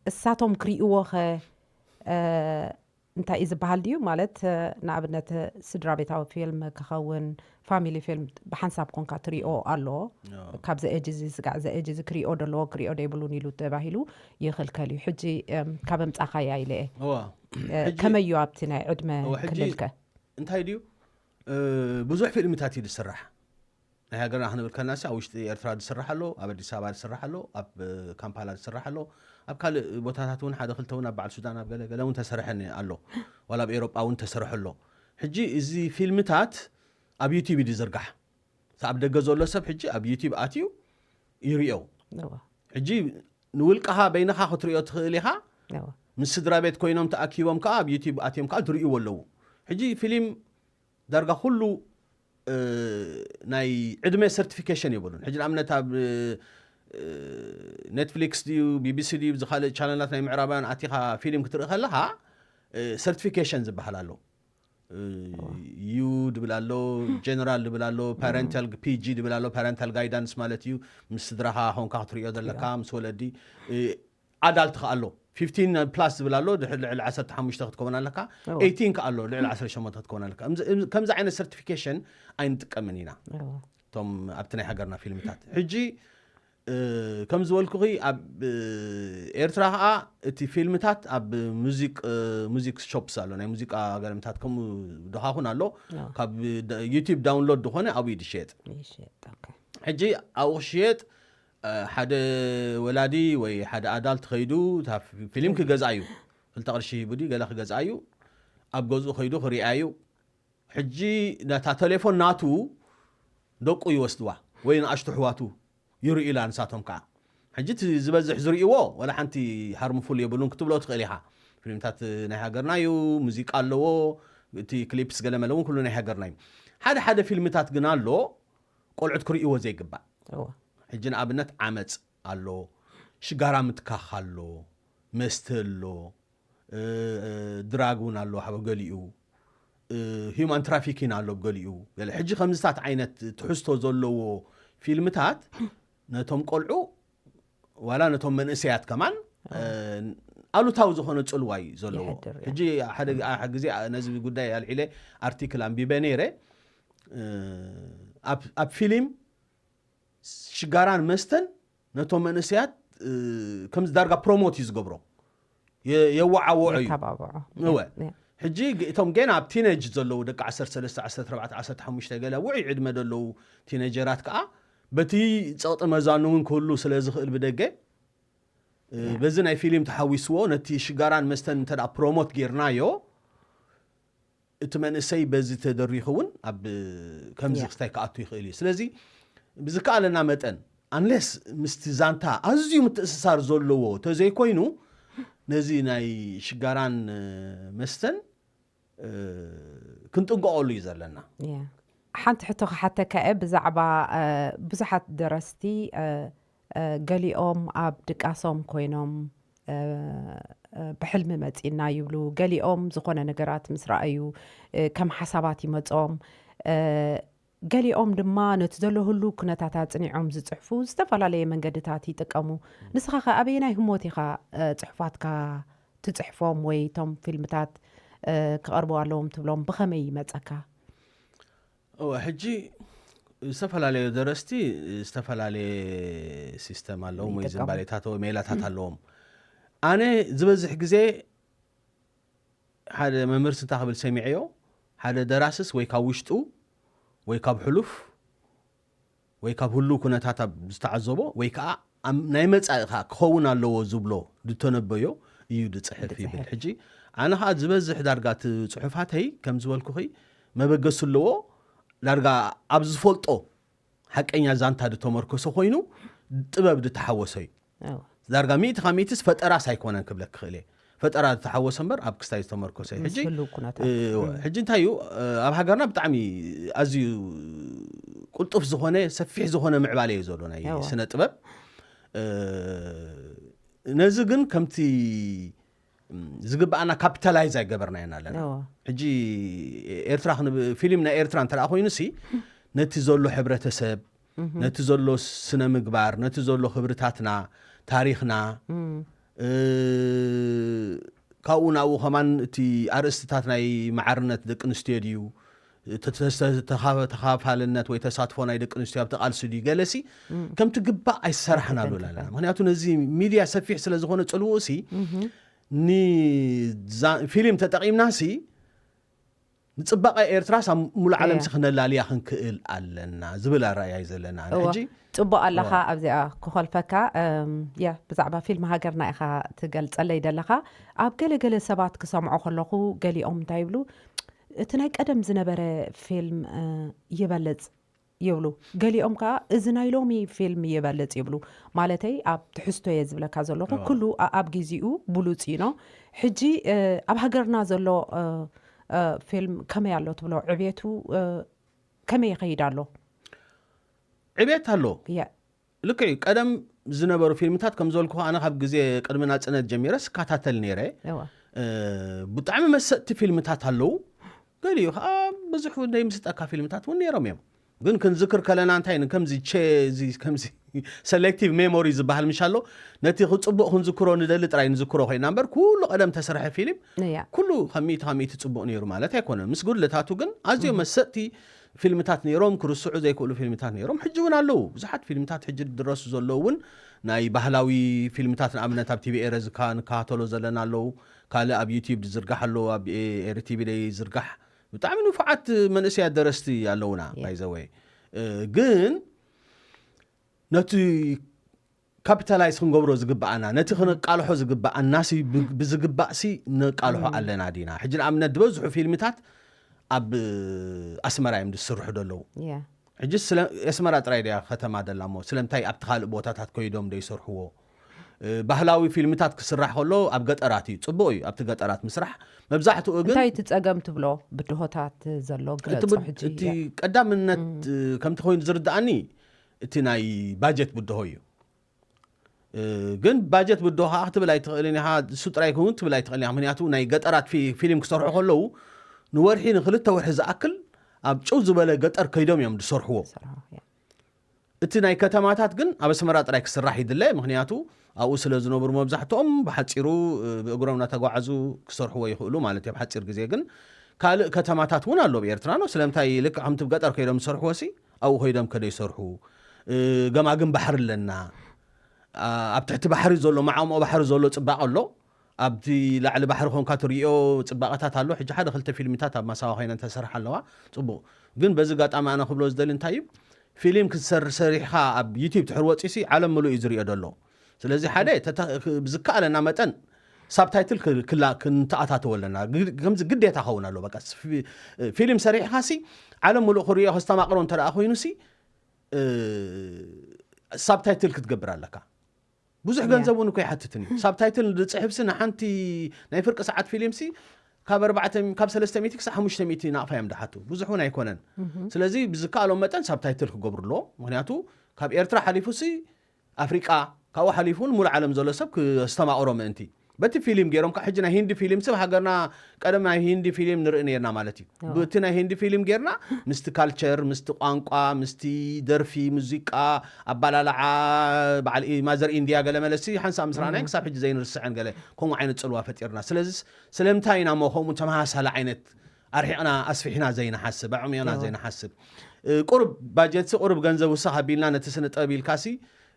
እሳቶም ክርእይዎ ኸ እንታይ እዩ ዝበሃል ድዩ? ማለት ንኣብነት ስድራ ቤታዊ ፊልም ክኸውን ፋሚሊ ፊልም ብሓንሳብ ኮንካ ትሪኦ ኣሎ። ካብ ዘኤጅ እዚ ስጋዕ ዘኤጅ እዚ ክሪኦ ደለዎ ክሪኦ ደይብሉን ኢሉ ተባሂሉ ይኽልከል እዩ። ሕጂ ካብ ኣምጻኻያ ኢለ እየ። ከመይ እዩ ኣብቲ ናይ ዕድመ ክልልከ? እንታይ ድዩ ብዙሕ ፊልምታት እዩ ዝስራሕ። ናይ ሃገርና ክንብል ከለና ኣብ ውሽጢ ኤርትራ ዝስራሕ ኣሎ፣ ኣብ ኣዲስ ኣበባ ዝስራሕ ኣሎ፣ ኣብ ካምፓላ ዝስራሕ ኣሎ፣ ኣብ ካልእ ቦታታት እውን ሓደ ክልተ እውን ኣብ በዓል ሱዳን ኣብ ገለ ገለ እውን ተሰርሐ ኣሎ፣ ዋላ ኣብ ኤሮጳ እውን ተሰርሐ ኣሎ። ሕጂ እዚ ፊልምታት ኣብ ዩቲብ እዩ ዝዝርጋሕ። ኣብ ደገ ዘሎ ሰብ ሕጂ ኣብ ዩቲብ ኣትዩ ይርእዮ። ሕጂ ንውልቅኻ በይንኻ ክትርእዮ ትኽእል ኢኻ። ምስ ስድራ ቤት ኮይኖም ተኣኪቦም ከዓ ኣብ ዩቲብ ኣትዮም ከዓ ዝርእይዎ ኣለዉ። ሕጂ ፊልም ዳርጋ ኩሉ ናይ ዕድመ ሰርቲፊኬሽን የብሉን። ሕጂ ንኣብነት ኣብ ኔትፍሊክስ ድዩ፣ ቢቢሲ ድዩ፣ ብዝካልእ ቻነላት ናይ ምዕራባውያን ኣቲኻ ፊልም ክትርኢ ከለኻ፣ ሰርቲፊኬሽን ዝበሃል ኣሎ። ዩ ድብል ኣሎ፣ ጀነራል ድብል ኣሎ፣ ፓረንታል፣ ፒጂ ድብል ኣሎ። ፓረንታል ጋይዳንስ ማለት እዩ፣ ምስ ስድራኻ ኾንካ ክትሪኦ ዘለካ፣ ምስ ወለዲ። ኣዳልት ከ ኣሎ፣ ፊፍቲን ፕላስ ዝብል ኣሎ፣ ድሕሪ ልዕሊ ዓሰርተ ሓሙሽተ ክትከውን ኣለካ። ኤይቲን ከ ኣሎ፣ ልዕሊ ዓሰርተ ሸሞንተ ክትከውን ኣለካ። ከምዚ ዓይነት ሰርቲፊኬሽን ኣይንጥቀምን ኢና፣ እቶም ኣብቲ ናይ ሃገርና ፊልምታት። ሕጂ ከም ዝበልኩኺ፣ ኣብ ኤርትራ ከዓ እቲ ፊልምታት ኣብ ሙዚክ ሙዚክ ሾፕስ ኣሎ፣ ናይ ሙዚቃ ገለምታት ከምኡ ድኻኹን ኣሎ። ካብ ዩቲብ ዳውንሎድ ዝኾነ ኣብኡ ድሸየጥ። ሕጂ ኣብኡ ክሽየጥ፣ ሓደ ወላዲ ወይ ሓደ ኣዳልት ኸይዱ ፊልም ክገዝኣ እዩ። ክልተ ቅርሺ ሂቡ ድዩ ገለ ክገዝኣ እዩ። ኣብ ገዝኡ ኸይዱ ክሪኣ እዩ። ሕጂ ነታ ቴሌፎን ናቱ ደቁ ይወስድዋ፣ ወይ ንኣሽቱ ኣሕዋቱ ይርእዩላ ንሳቶም ከዓ። ሕጂ እቲ ዝበዝሕ ዝርእይዎ ዋላ ሓንቲ ሃርምፉል የብሉን ክትብሎ ትኽእል ኢኻ። ፊልምታት ናይ ሃገርና እዩ፣ ሙዚቃ ኣለዎ፣ እቲ ክሊፕስ ገለ መለ እውን ኩሉ ናይ ሃገርና እዩ። ሓደ ሓደ ፊልምታት ግን ኣሎ ቆልዑት ክርእይዎ ዘይግባእ። ሕጂ ንኣብነት ዓመፅ ኣሎ፣ ሽጋራ ምትካኽ ኣሎ፣ መስተ ኣሎ፣ ድራግ እውን ኣሎ፣ ሓበ ገሊኡ ሂማን ትራፊኪን ኣሎ ገሊኡ። ገለ ሕጂ ከምዚታት ዓይነት ትሕዝቶ ዘለዎ ፊልምታት ነቶም ቆልዑ ዋላ ነቶም መንእሰያት ከማን ኣሉታዊ ዝኾነ ፅልዋ እዩ ዘለዎ። ሕጂ ሓደ ግዜ ነዚ ጉዳይ ኣልዒለ ኣርቲክል ኣንቢበ ነይረ። ኣብ ፊልም ሽጋራን መስተን ነቶም መንእሰያት ከምዚ ዳርጋ ፕሮሞት እዩ ዝገብሮ፣ የዋዓውዖ እዩ። ሕጂ እቶም ገና ኣብ ቲነጅ ዘለዉ ደቂ ዓሰርተ ሰለስተ፣ ዓሰርተ ኣርባዕተ፣ ዓሰርተ ሓሙሽተ ገለ ውዑይ ዕድመ ዘለዉ ቲነጀራት ከዓ በቲ ፀቕጢ መዛኑ እውን ክህሉ ስለ ዝኽእል ብደገ፣ በዚ ናይ ፊልም ተሓዊስዎ ነቲ ሽጋራን መስተን እንተ ፕሮሞት ጌርናዮ፣ እቲ መንእሰይ በዚ ተደሪኹ እውን ኣብ ከምዚ ክስታይ ክኣቱ ይኽእል እዩ። ስለዚ ብዝከኣለና መጠን፣ ኣንሌስ ምስቲ ዛንታ ኣዝዩ ምትእስሳር ዘለዎ ተዘይኮይኑ፣ ነዚ ናይ ሽጋራን መስተን ክንጥንቀቐሉ እዩ ዘለና። ሓንቲ ሕቶ ክሓተካ እየ ብዛዕባ ብዙሓት ደረስቲ፣ ገሊኦም ኣብ ድቃሶም ኮይኖም ብሕልሚ መፂና ይብሉ፣ ገሊኦም ዝኾነ ነገራት ምስ ረኣዩ ከም ሓሳባት ይመፆም፣ ገሊኦም ድማ ነቲ ዘሎ ህሉ ኩነታት ኣፅኒዖም ዝፅሕፉ ዝተፈላለየ መንገድታት ይጥቀሙ። ንስኻ ከ ኣበየናይ ህሞት ኢኻ ፅሑፋትካ ትፅሕፎም ወይ እቶም ፊልምታት ክቐርቡ ኣለዎም ትብሎም ብኸመይ ይመፀካ? እወ፣ ሕጂ ዝተፈላለዩ ደረስቲ ዝተፈላለየ ሲስተም ኣለዎም ወይ ዝንባሌታት ወይ ሜላታት ኣለዎም። ኣነ ዝበዝሕ ግዜ ሓደ መምህር ስንታ ክብል ሰሚዐዮ፣ ሓደ ደራስስ ወይ ካብ ውሽጡ ወይ ካብ ሕሉፍ ወይ ካብ ህሉው ኩነታት ኣብ ዝተዓዘቦ ወይ ከዓ ናይ መፃኢ ከዓ ክኸውን ኣለዎ ዝብሎ ዝተነበዮ እዩ ዝፅሕፍ ይብል። ሕጂ ኣነ ከዓ ዝበዝሕ ዳርጋ እቲ ፅሑፋተይ ከም ዝበልኩኺ መበገሲ ኣለዎ፣ ዳርጋ ኣብ ዝፈልጦ ሓቀኛ ዛንታ ዝተመርኮሰ ኮይኑ ጥበብ ዝተሓወሰ እዩ። ዳርጋ ሚእቲ ካብ ሚእትስ ፈጠራስ ኣይኮነን ክብለክ ክኽእል እየ። ፈጠራ ዝተሓወሰ እምበር ኣብ ክስታይ ዝተመርኮሰ እዩ። ሕጂ ሕጂ እንታይ እዩ፣ ኣብ ሃገርና ብጣዕሚ ኣዝዩ ቁልጡፍ ዝኾነ ሰፊሕ ዝኾነ ምዕባለ እዩ ዘሎ ናይ ስነ ጥበብ። ነዚ ግን ከምቲ ዝግባኣና ካፒታላይዝ ኣይገበርናዮን ኣለና። ሕጂ ኤርትራ ፊልም ናይ ኤርትራ እንተ ኮይኑ ሲ ነቲ ዘሎ ሕብረተሰብ፣ ነቲ ዘሎ ስነ ምግባር፣ ነቲ ዘሎ ክብርታትና፣ ታሪኽና፣ ካብኡ ናብኡ ከማን እቲ ኣርእስትታት ናይ ማዕርነት ደቂ ኣንስትዮ ድዩ፣ ተኻፋልነት ወይ ተሳትፎ ናይ ደቂ ኣንስትዮ ኣብቲ ቃልሲ ድዩ፣ ገለሲ ከምቲ ግባእ ኣይሰራሕናሉ ኣለና። ምክንያቱ ነዚ ሚድያ ሰፊሕ ስለ ዝኾነ ፅልውኡ ሲ ፊልም ተጠቒምና ሲ ንፅባቐ ኤርትራስ ኣብ ሙሉእ ዓለም ሲ ክነላልያ ክንክእል ኣለና ዝብል ኣረኣእያ እዩ ዘለና። ሕጂ ፅቡቅ ኣለኻ። ኣብዚኣ ክኾልፈካ ያ ብዛዕባ ፊልም ሃገርና ኢኻ ትገልፀለይ ዘለኻ። ኣብ ገለገለ ሰባት ክሰምዖ ከለኹ ገሊኦም እንታይ ይብሉ፣ እቲ ናይ ቀደም ዝነበረ ፊልም ይበልፅ ይብሉ። ገሊኦም ከዓ እዚ ናይ ሎሚ ፊልም ይበልፅ ይብሉ። ማለተይ ኣብ ትሕዝቶ እየ ዝብለካ ዘለኹ። ኩሉ ኣብ ጊዜኡ ብሉፅ እዩ ነው። ሕጂ ኣብ ሃገርና ዘሎ ፊልም ከመይ ኣሎ ትብሎ? ዕቤቱ ከመይ ይኸይድ ኣሎ? ዕቤት ኣሎ። ልክዕ እዩ። ቀደም ዝነበሩ ፊልምታት ከም ዝበልኩ ኣነ ካብ ግዜ ቅድሚ ናጽነት ጀሚረ ስከታተል ነይረ። እዋ እ፣ ብጣዕሚ መሰጥቲ ፊልምታት ኣለዉ። ገሊኡ ከዓ ብዙሕ ዘይምስጠካ ፊልምታት እውን ነይሮም እዮም። ግን ክንዝክር ከለና እንታይ ን-፣ ከምዚ ቼ-፣ እዚ ከምዚ ሰሌክቲቭ ሜሞሪ ዝበሃል ምሽ ኣሎ። ነቲ ክጽቡቕ ክንዝክሮ ንደሊ ጥራይ ንዝክሮ ኮይና እምበር ኩሉ ቀደም ተሰርሐ ፊልም እያ ኩሉ ካብ ሚእቲ ካብ ሚእቲ ጽቡቕ ነይሩ ማለት ኣይኮነን። ምስ ጉድለታቱ ግን ኣዝዮም መሰጥቲ ፊልምታት ነይሮም፣ ክርስዑ ዘይክእሉ ፊልምታት ነይሮም። ሕጂ እውን ኣለዉ ብዙሓት ፊልምታት ሕጂ ድረሱ ዘለዉ እውን ናይ ባህላዊ ፊልምታት ንኣብነት ኣብ ቲቪ ኤረ ዝካ ንከታተሎ ዘለና ኣለዉ። ካልእ ኣብ ዩቲዩብ ዝዝርጋሕ ኣለዉ፣ ኣብ ኤ-፣ ኤሪ ቲቪ ደይ ዝርጋሕ። ብጣዕሚ ንፉዓት መንእሰያት ደረስቲ ኣለዉና Yeah. ባይዘወይ። ግን ነቲ ካፒታላይዝ ክንገብሮ ዝግብኣና፣ ነቲ ክንቃልሖ ዝግብኣና ሲ ብ-፣ ብዝግባእ ሲ ንቃልሖ ኣለና ዲና? ሕጂ ንኣብነት ዝበዝሑ ፊልምታት ኣብ ኣስመራ እዮም ዝስርሑ ዘለዉ። እያ ሕጂ ስለ ኣስመራ ጥራይ ድያ ከተማ ደላ እሞ ስለምንታይ ኣብቲ ካልእ ቦታታት ከይዶም ደይሰርሕዎ? እ፣ ባህላዊ ፊልምታት ክስራሕ ከሎ ኣብ ገጠራት እዩ ጽቡቕ እዩ። ኣብቲ ገጠራት ምስራሕ መብዛሕትኡ ግን እንታይ እቲ ጸገም ትብሎ ብድሆታት ዘሎ እቲ ግለጾ ብ- ሕጂ እቲ ቀዳምነት እ፣ ከምቲ ኮይኑ ዝርድኣኒ እቲ ናይ ባጀት ብድሆ እዩ። እ፣ ግን ባጀት ብድሆ ከዓ ክትብል ኣይትኽእልን ኢኻ። እሱ ጥራይ ክውን ትብል ኣይትኽእልን ኢኻ። ምክንያቱ ናይ ገጠራት ፊ-፣ ፊልም ክሰርሑ ከለዉ ንወርሒ ንክልተ ወርሒ ዝኣክል ኣብ ጭው ዝበለ ገጠር ከይዶም እዮም ዝሰርሕዎ። ሰራው እያ እቲ ናይ ከተማታት ግን ኣብ ኣስመራ ጥራይ ክስራሕ ይድለ። ምክንያቱ ኣብኡ ስለ ዝነብሩ መብዛሕትኦም ብሓፂሩ እ፣ ብእግሮም እናተጓዓዙ ክሰርሕዎ ይኽእሉ ማለት እዩ ኣብ ሓፂር ግዜ። ግን ካልእ ከተማታት እውን ኣሎ ኣብ ኤርትራ ነው። ስለምንታይ ልክዕ ከምቲ ብገጠር ከይዶም ዝሰርሕዎ ሲ ኣብኡ ከይዶም ከደ ይሰርሑ? እ፣ ገማግም ባሕሪ ኣለና። ኣ-፣ ኣብ ትሕቲ ባሕሪ ዘሎ ማዕሙቕ ባሕሪ ዘሎ ጽባቐ ኣሎ። ኣብቲ ላዕሊ ባሕሪ ኮንካ ትርእዮ ጽባቐታት ኣሎ። ሕጂ ሓደ ክልተ ፊልምታት ኣብ ማሳዋ ኮይነን ተሰርሓ ኣለዋ። ጽቡቕ። ግን በዚ ኣጋጣሚ ኣነ ክብሎ ዝደሊ እንታይ እዩ፣ ፊልም ክትሰር-፣ ሰሪሕኻ ኣብ ዩቲዩብ ትሕር ወፂሲ ዓለም ምሉእ እዩ ዝርእዮ ዘሎ። ስለዚ ሓደ ተተ-፣ ክ-፣ ብዝከኣለና መጠን ሳብታይትል ክ-፣ ክላ-፣ ክንተኣታተወ ኣለና። ግ-፣ ከምዚ ግዴታ ኸውን ኣሎ። በቃ ስ-፣ ፊ-፣ ፊልም ሰሪሕኻ ሲ ዓለም ምሉእ ክርእዮ ከስተማቕሮ እንተ ደኣ ኮይኑ ሲ እ፣ ሳብታይትል ክትገብር ኣለካ። ብዙሕ እያ። ገንዘብ እውን እኮ ይሓትትን እዩ። ሳብታይትል ዝፅሕፍ ሲ ንሓንቲ ናይ ፍርቂ ሰዓት ፊልም ሲ ካብ ኣርባዕተ ካብ ሰለስተ ሚእቲ ክሳብ ሓሙሽተ ሚእቲ ናቕፋ እዮም ድሓቱ። ብዙሕ እውን ኣይኮነን። ስለዚ ብዝከኣሎም መጠን ሳብታይትል ክገብሩ ኣለዎም። ምክንያቱ ካብ ኤርትራ ሓሊፉ ሲ ኣፍሪቃ፣ ካብኡ ሓሊፉ እውን ሙሉ ዓለም ዘሎ ሰብ ክስተማቕሮ ምእንቲ በቲ ፊልም ገይሮም። ካብ ሕጂ ናይ ሂንዲ ፊልም ሰብ ሃገርና ቀደም ናይ ሂንዲ ፊልም ንርኢ ነርና ማለት እዩ። እዎ። ብቲ ናይ ሂንዲ ፊልም ጌርና ምስቲ ካልቸር፣ ምስቲ ቋንቋ፣ ምስቲ ደርፊ፣ ሙዚቃ፣ ኣባላልዓ በዓል ኢ-፣ ማዘር ኢንድያ ገለ መለሲ ሓንሳብ ምስ ረኣናዮ ክሳብ ሕጂ ዘይንርስዐን ገለ ከምኡ ዓይነት ጽልዋ ፈጢርና። ስለዚ ስለምንታይ ኢና እሞ ከምኡ ተመሳሳሊ ዓይነት ኣርሒቕና ኣስፊሕና ዘይንሓስብ፣ ኣዕሚቕና እዎ። ዘይንሓስብ? እ፣ ቁሩብ ባጀትሲ ቁሩብ ገንዘብ ውስኽ ኣቢልና ነቲ ስነ ጥበብ ኢልካሲ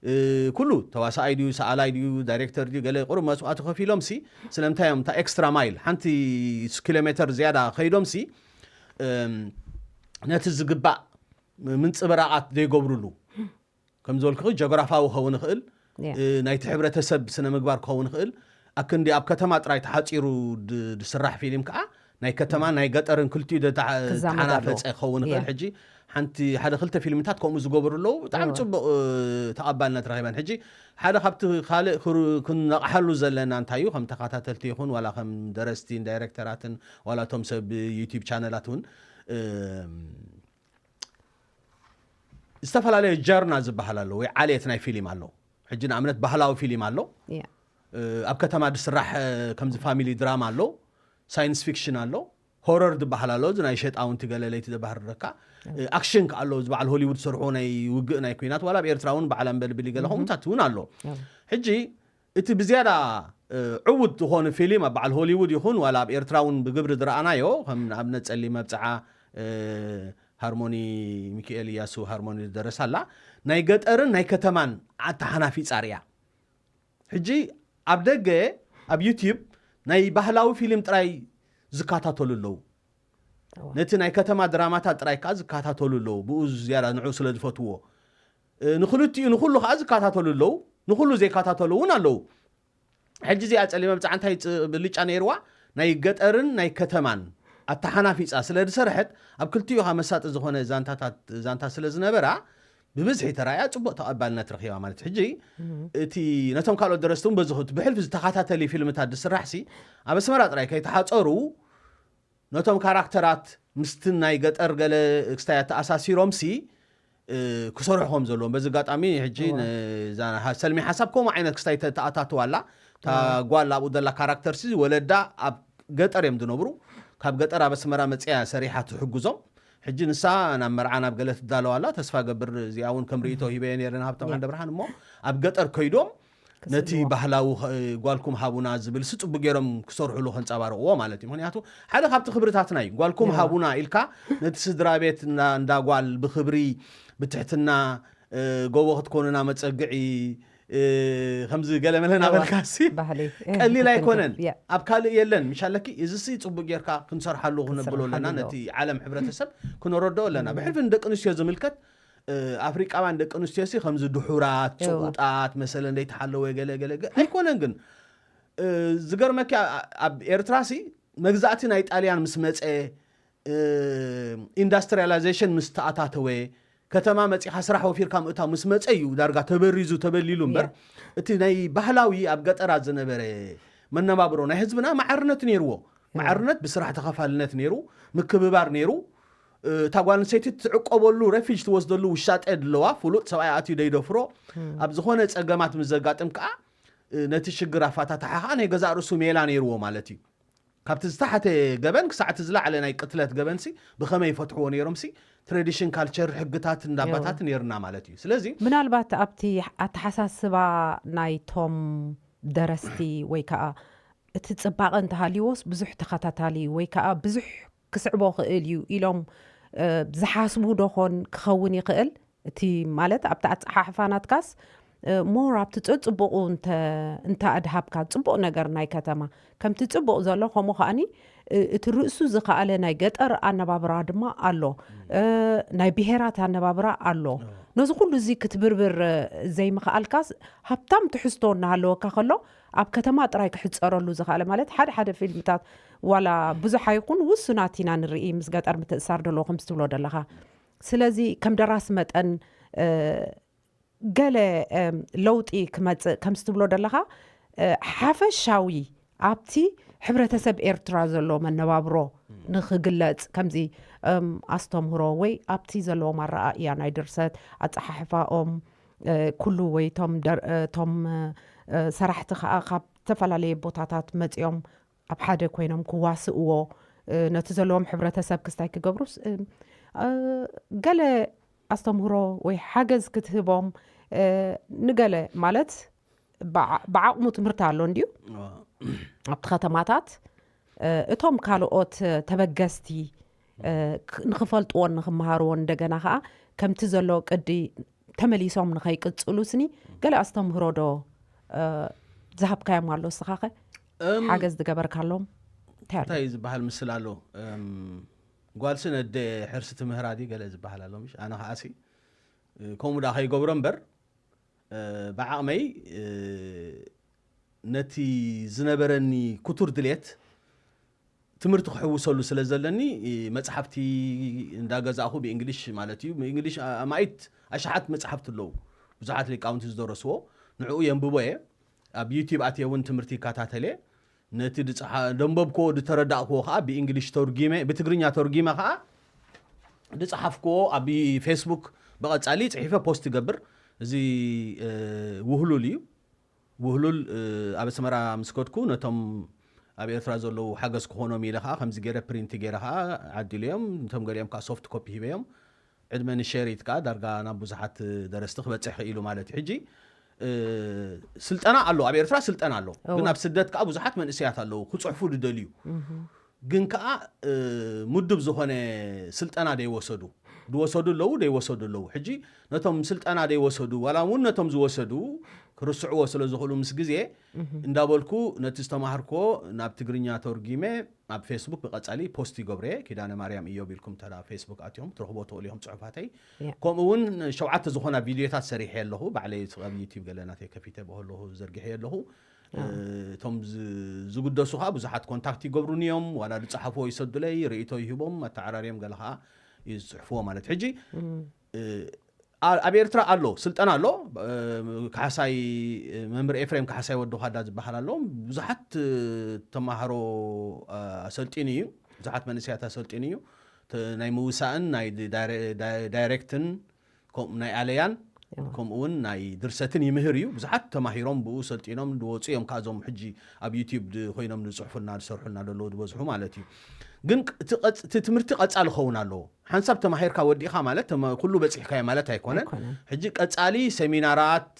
እ፣ ኩሉ ተዋሳኣይ ድዩ ሰኣላይ ድዩ ዳይሬክተር ድዩ ገለ ቁሩብ መስዋእቲ ከፊሎም ሲ ስለምንታይ እዮም እታ ኤክስትራ ማይል ሓንቲ ኪሎ ሜተር ዝያዳ ከይዶም ሲ እም፣ ነቲ ዝግባእ ምንፅብራቓት ዘይገብሩሉ? ከም ዝበልኩ ጀግራፋዊ ክኸውን ይኽእል። ያ። እ፣ ናይቲ ሕብረተሰብ ስነ ምግባር ክኸውን ይኽእል። ኣክንዲ ኣብ ከተማ ጥራይ ተሓፂሩ ድ-፣ ድስራሕ ፊልም ከዓ ናይ ከተማን ናይ ገጠርን ክልቲኡ ደ-፣ ተዓ-፣ ክዛመድ ተሓናፈፀ ኣለዎ። ክኸውን ይኽእል። ያ። ሕጂ ሓንቲ ሓደ ክልተ ፊልምታት ከምኡ ዝገበሩ ኣለዉ። ብጣዕሚ ፅቡቕ እ፣ ተቐባልነት ረኺበን። ሕጂ ሓደ ካብቲ ካልእ ክሩ-፣ ክንነቕሓሉ ዘለና እንታይ እዩ፣ ከም ተኸታተልቲ ይኹን ዋላ ከም ደረስቲን ዳይሬክተራትን ዋላ እቶም ሰብ ዩቲዩብ ቻነላት እውን እም፣ ዝተፈላለየ ጀርና ዝበሃል ኣሎ ወይ ዓሌት ናይ ፊልም ኣሎ። ሕጂ ንኣብነት ባህላዊ ፊልም ኣሎ። ያ። እ፣ ኣብ ከተማ ዝስራሕ እ፣ ከምዚ ፋሚሊ ድራማ ኣሎ፣ ሳይንስ ፊክሽን ኣሎ፣ ሆረር ዝበሃል ኣሎ፣ እዚ ናይ ሸጣውንቲ ገለ ለይቲ ዘባህርረካ። እ፣ ኣክሽን ከ ኣሎ፣ እዚ በዓል ሆሊውድ ዝሰርሖ ናይ ውግእ ናይ ኩናት ዋላ ኣብ ኤርትራ እውን በዓል ኣንበልብሊ ገለ ከምኡታት እውን ኣሎ። ሕጂ እቲ ብዝያዳ እ፣ ዕዉት ዝኾነ ፊልም ኣብ በዓል ሆሊውድ ይኹን ዋላ ኣብ ኤርትራ እውን ብግብሪ ዝረኣናዮ ከም ንኣብነት ጸሊም መብጽዓ እ፣ ሃርሞኒ ሚካኤል እያሱ ሃርሞኒ ዝደረሳ ኣላ። ናይ ገጠርን ናይ ከተማን ኣተሓናፊጻ ርእያ። ሕጂ ኣብ ደገ ኣብ ዩቲዩብ ናይ ባህላዊ ፊልም ጥራይ ዝከታተሉ ኣለዉ። እዋ። ነቲ ናይ ከተማ ድራማታት ጥራይ ከዓ ዝከታተሉ ኣለዉ። ብኡ ዝያዳ ንዑ ስለ ዝፈትዎ እ፣ ንክልቲኡ ንኩሉ ከዓ ዝከታተሉ ኣለዉ፣ ንኩሉ ዘይከታተሉ እውን ኣለዉ። ሕጂ እዚኣ ጸሊመ ብጻዕ እንታይ ጽ-፣ ብልጫ ነይርዋ ናይ ገጠርን ናይ ከተማን ኣተሓናፊጻ ስለ ዝሰርሐት ኣብ ክልቲኡ ከዓ መሳጢ ዝኾነ ዛንታታት ዛንታ ስለ ዝነበራ ብብዝሒ ተራእያ ጽቡቕ ተቐባልነት ረኺባ ማለት እዩ። ሕጂ እቲ ነቶም ካልኦት ደረስቲ እውን በዚ ብሕልፊ ዝተኸታተሊ ፊልምታት ዝስራሕ ሲ ኣብ ኣስመራ ጥራይ ከይተሓጸሩ ነቶም ካራክተራት ምስቲ ናይ ገጠር ገለ ክስታይ ኣተኣሳሲሮም ሲ ክሰርሑ ከም ዘለዎም በዚ ኣጋጣሚ ሕጂ ሰልሚ ሓሳብ ከምኡ ዓይነት ክስታይ ተኣታትዋ ኣላ። እታ ጓል ኣብኡ ዘላ ካራክተር ሲ ወለዳ ኣብ ገጠር እዮም ዝነብሩ። ካብ ገጠር ኣብ ኣስመራ መፅያ ሰሪሓ ትሕግዞም። ሕጂ ንሳ ናብ መርዓ ናብ ገለ ትዳለዋ ኣላ። ተስፋ ገብር እዚኣ እውን ከም ርእቶ ሂበዮ ነይረ ንሃብቶም ዓንደ ብርሃን። እሞ ኣብ ገጠር ከይዶም ነቲ ባህላዊ ጓልኩም ሃቡና ዝብል ሲ ፅቡቅ ገይሮም ክሰርሕሉ ከንፀባርቅዎ ማለት እዩ። ምክንያቱ ሓደ ካብቲ ክብርታትና እዩ። ጓልኩም ሃቡና ኢልካ ነቲ ስድራ ቤት እንዳ ጓል ብክብሪ ብትሕትና ጎቦ ክትኮኑና መፀግዒ ከምዚ ገለ መለ ናበልካ ሲ ቀሊል ኣይኮነን። ኣብ ካልእ የለን ምሻለኪ። እዚ ሲ ፅቡቅ ጌርካ ክንሰርሓሉ ክነብሎ ኣለና። ነቲ ዓለም ሕብረተሰብ ክነረድኦ ኣለና። ብሕልፊ ንደቂ ኣንስትዮ ዝምልከት ኣፍሪቃውያን ደቂ ኣንስትዮ ሲ ከምዚ ድሑራት ጭቁጣት መሰለ እንደይተሓለወ ገለ ገለ ገ- ኣይኮነን። ግን ዝገርመኪ ኣብ ኤርትራ ሲ መግዛእቲ ናይ ጣልያን ምስ መፀ ኢንዳስትሪያላይዜሽን ምስ ተኣታተወ ከተማ መፂኻ ስራሕ ወፊርካ ምእታው ምስ መፀ እዩ ዳርጋ ተበሪዙ ተበሊሉ እምበር እቲ ናይ ባህላዊ ኣብ ገጠራት ዝነበረ መነባብሮ ናይ ህዝብና ማዕርነት ነይርዎ። ማዕርነት ብስራሕ ተኸፋልነት ነይሩ፣ ምክብባር ነይሩ። እታ ጓል ኣንስተይቲ ትዕቆበሉ ረፊጅ ትወስደሉ ውሻጠ ድለዋ ፍሉጥ ሰብኣይ ኣትዩ ደይደፍሮ ኣብ ዝኾነ ፀገማት ምስ ዘጋጥም ከዓ ነቲ ሽግር ኣፋታትሓ ከዓ ናይ ገዛእ ርእሱ ሜላ ነይርዎ ማለት እዩ። ካብቲ ዝተሓተ ገበን ክሳዕ እቲ ዝለዓለ ናይ ቅትለት ገበንሲ ብኸመይ ይፈትሕዎ ነይሮምሲ ትራዲሽን ካልቸር ሕግታት እንዳባታት ነይርና ማለት እዩ። ስለዚ ምናልባት ኣብቲ ኣተሓሳስባ ናይቶም ደረስቲ ወይ ከዓ እቲ ፅባቐ እንተሃልይዎስ ብዙሕ ተኸታታሊ ወይ ከዓ ብዙሕ ክስዕቦ ክእል እዩ ኢሎም ዝሓስቡ ዶኾን ክኸውን ይኽእል? እቲ ማለት ኣብቲ ኣፀሓሕፋ ናትካስ ሞር ኣብቲ ፅፅቡቑ እንተ ኣድሃብካ ፅቡቕ ነገር ናይ ከተማ ከምቲ ፅቡቕ ዘሎ ከምኡ ከዓኒ እቲ ርእሱ ዝኸኣለ ናይ ገጠር ኣነባብራ ድማ ኣሎ፣ ናይ ብሄራት ኣነባብራ ኣሎ። ነዚ ኩሉ እዚ ክትብርብር ዘይምኽኣልካስ ሃብታም ትሕዝቶ እናሃለወካ ከሎ ኣብ ከተማ ጥራይ ክሕፀረሉ ዝኸኣለ ማለት ሓደ ሓደ ፊልምታት ዋላ ብዙሕ ኣይኹን ውሱናት ኢና ንርኢ ምስ ገጠር ምትእሳር ደለዎ ከምዚ ትብሎ ደለኻ። ስለዚ ከም ደራሲ መጠን ገለ ለውጢ ክመፅእ ከምዚ ትብሎ ደለኻ ሓፈሻዊ ኣብቲ ሕብረተሰብ ኤርትራ ዘሎ መነባብሮ ንክግለፅ ከምዚ ኣስተምህሮ ወይ ኣብቲ ዘለዎም ኣረኣእያ ናይ ድርሰት ኣፀሓሕፋኦም ኩሉ ወይ ቶም ሰራሕቲ ከዓ ካብ ዝተፈላለየ ቦታታት መፂኦም ኣብ ሓደ ኮይኖም ክዋስእዎ ነቲ ዘለዎም ሕብረተሰብ ክስታይ ክገብሩስ ገለ ኣስተምህሮ ወይ ሓገዝ ክትህቦም ንገለ ማለት ብዓቕሙ ትምህርቲ ኣሎ እንድዩ ኣብቲ ከተማታት እቶም ካልኦት ተበገስቲ ንክፈልጥዎን ንክመሃርዎን እንደገና ከዓ ከምቲ ዘሎ ቅዲ ተመሊሶም ንኸይቅፅሉ ስኒ ገለ ኣስተምህሮ ዶ ዝሃብካዮም ኣሎ እስኻኸ ሓገዝ ዝገበርካሎም እንታይ ዝበሃል ምስል ኣሎ ጓልሲ ነደ ሕርሲ ትምህራ ዲ ገለ ዝበሃል ኣሎ ምሽ ኣነ ከዓሲ ከምኡ ዳ ከይገብሮ እምበር ብዓቕመይ ነቲ ዝነበረኒ ክቱር ድሌት ትምህርቲ ክሕውሰሉ ስለ ዘለኒ መፅሓፍቲ እንዳገዛእኹ ብእንግሊሽ ማለት እዩ ብእንግሊሽ ኣማኢት ኣሽሓት መፅሓፍቲ ኣለዉ ብዙሓት ሊቃውንቲ ዝደረስዎ ንዕኡ የንብቦ እየ ኣብ ዩቲብ ኣትየ እውን ትምህርቲ ይከታተል እየ ነቲ ደንበብክዎ ዝተረዳእክዎ ከዓ ብእንግሊሽ ተርጊመ ብትግርኛ ተርጊመ ከዓ ዝፀሓፍክዎ ኣብ ፌስቡክ ብቐፃሊ ፅሒፈ ፖስት ይገብር እዚ ውህሉል እዩ ውህሉል ኣብ ኣስመራ ምስ ከድኩ ነቶም ኣብ ኤርትራ ዘለዉ ሓገዝ ክኾኖም ኢለ ከዓ ከምዚ ገይረ ፕሪንቲ ገይረ ከዓ ዓዲለዮም ነቶም ገሊኦም ከዓ ሶፍት ኮፒ ሂበዮም ዕድመ ንሸሪት ከዓ ዳርጋ ናብ ብዙሓት ደረስቲ ክበፅሕ ክኢሉ ማለት እዩ ሕጂ ስልጠና ኣሎ ኣብ ኤርትራ ስልጠና ኣሎ ግን ኣብ ስደት ከዓ ብዙሓት መንእሰያት ኣለዉ ክፅሕፉ ዝደልዩ ግን ከዓ ምዱብ ዝኾነ ስልጠና ደይወሰዱ ዝወሰዱ ኣለዉ ደይወሰዱ ኣለዉ ሕጂ ነቶም ስልጠና ደይወሰዱ ዋላ እውን ነቶም ዝወሰዱ ክርስዕዎ ስለ ዝኽእሉ ምስ ግዜ እንዳበልኩ ነቲ ዝተማሃርክዎ ናብ ትግርኛ ተርጊመ ኣብ ፌስቡክ ብቐፃሊ ፖስት ይገብረ ኪዳነ ማርያም እዮብ ኢልኩም ተዳ ፌስቡክ ኣትዮም ትረኽቦ ትኽእሉ ኢኹም ፅሑፋተይ ከምኡ እውን ሸውዓተ ዝኾና ቪድዮታት ሰሪሐ ኣለኹ ባዕለይ ኣብ ዩቲብ ገለ ናተይ ከፊተ ብከለኹ ዘርጊሐ ኣለኹ እቶም ዝግደሱ ከዓ ብዙሓት ኮንታክት ይገብሩኒ እዮም ዋላ ዝፀሓፍዎ ይሰዱለይ ርእቶ ይህቦም ኣተዓራርዮም ገለ ከዓ እዩ ዝፅሕፍዎ ማለት ሕጂ ኣብ ኤርትራ ኣሎ ስልጠና ኣሎ ካሕሳይ መምህር ኤፍሬም ካሕሳይ ወዲ ኳዳ ዝበሃል ኣሎ ብዙሓት ተማሃሮ ኣሰልጢኑ እዩ ብዙሓት መንእሰያት ኣሰልጢኑ እዩ ናይ ምውሳእን ናይ ዳይሬክትን ከምኡ ናይ ኣለያን ከምኡ እውን ናይ ድርሰትን ይምህር እዩ። ብዙሓት ተማሂሮም ብኡ ሰልጢኖም ዝወፁ እዮም። ካብዞም ሕጂ ኣብ ዩቲዩብ ኮይኖም ዝፅሕፉልና ዝሰርሑልና ዘለዉ ዝበዝሑ ማለት እዩ። ግን እቲ ትምህርቲ ቀፃሊ ክኸውን ኣለዎ። ሓንሳብ ተማሂርካ ወዲእካ ማለት ኩሉ በፂሕካዮ ማለት ኣይኮነን። ሕጂ ቀፃሊ ሰሚናራት፣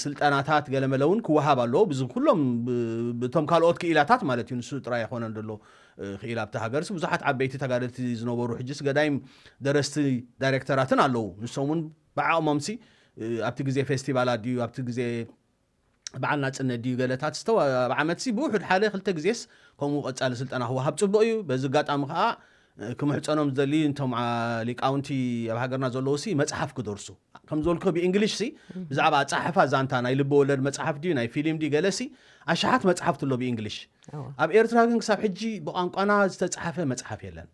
ስልጠናታት ገለመለ እውን ክወሃብ ኣለዎ። ብዚ ኩሎም ብቶም ካልኦት ክኢላታት ማለት እዩ። ንሱ ጥራይ ኣይኮነን ዘሎ ክኢላ ኣብቲ ሃገርሲ ብዙሓት ዓበይቲ ተጋደልቲ ዝነበሩ ሕጂስ ገዳይም ደረስቲ ዳይሬክተራትን ኣለዉ። ንሶም እውን ብዓቕሞምሲ ኣብቲ ግዜ ፌስቲቫላት ድዩ ኣብቲ ግዜ በዓል ናጽነት ድዩ ገለታት ዝተው ኣብ ዓመትሲ ብውሑድ ሓደ ክልተ ግዜስ ከምኡ ቀጻሊ ስልጠና ክወሃብ ጽቡቕ እዩ። በዚ ኣጋጣሚ ከዓ ክምሕጸኖም ዝደሊ እንቶም ሊቃውንቲ ኣብ ሃገርና ዘለዉ ሲ መጽሓፍ ክደርሱ ከም ዝበልኩ ብእንግሊሽ ሲ ብዛዕባ ኣጻሓፋ ዛንታ ናይ ልቢ ወለድ መጽሓፍ ድዩ ናይ ፊልም ድዩ ገለ ሲ ኣሽሓት መጽሓፍቲ ኣሎ ብእንግሊሽ። ኣብ ኤርትራ ግን ክሳብ ሕጂ ብቋንቋና ዝተጻሓፈ መጽሓፍ የለን።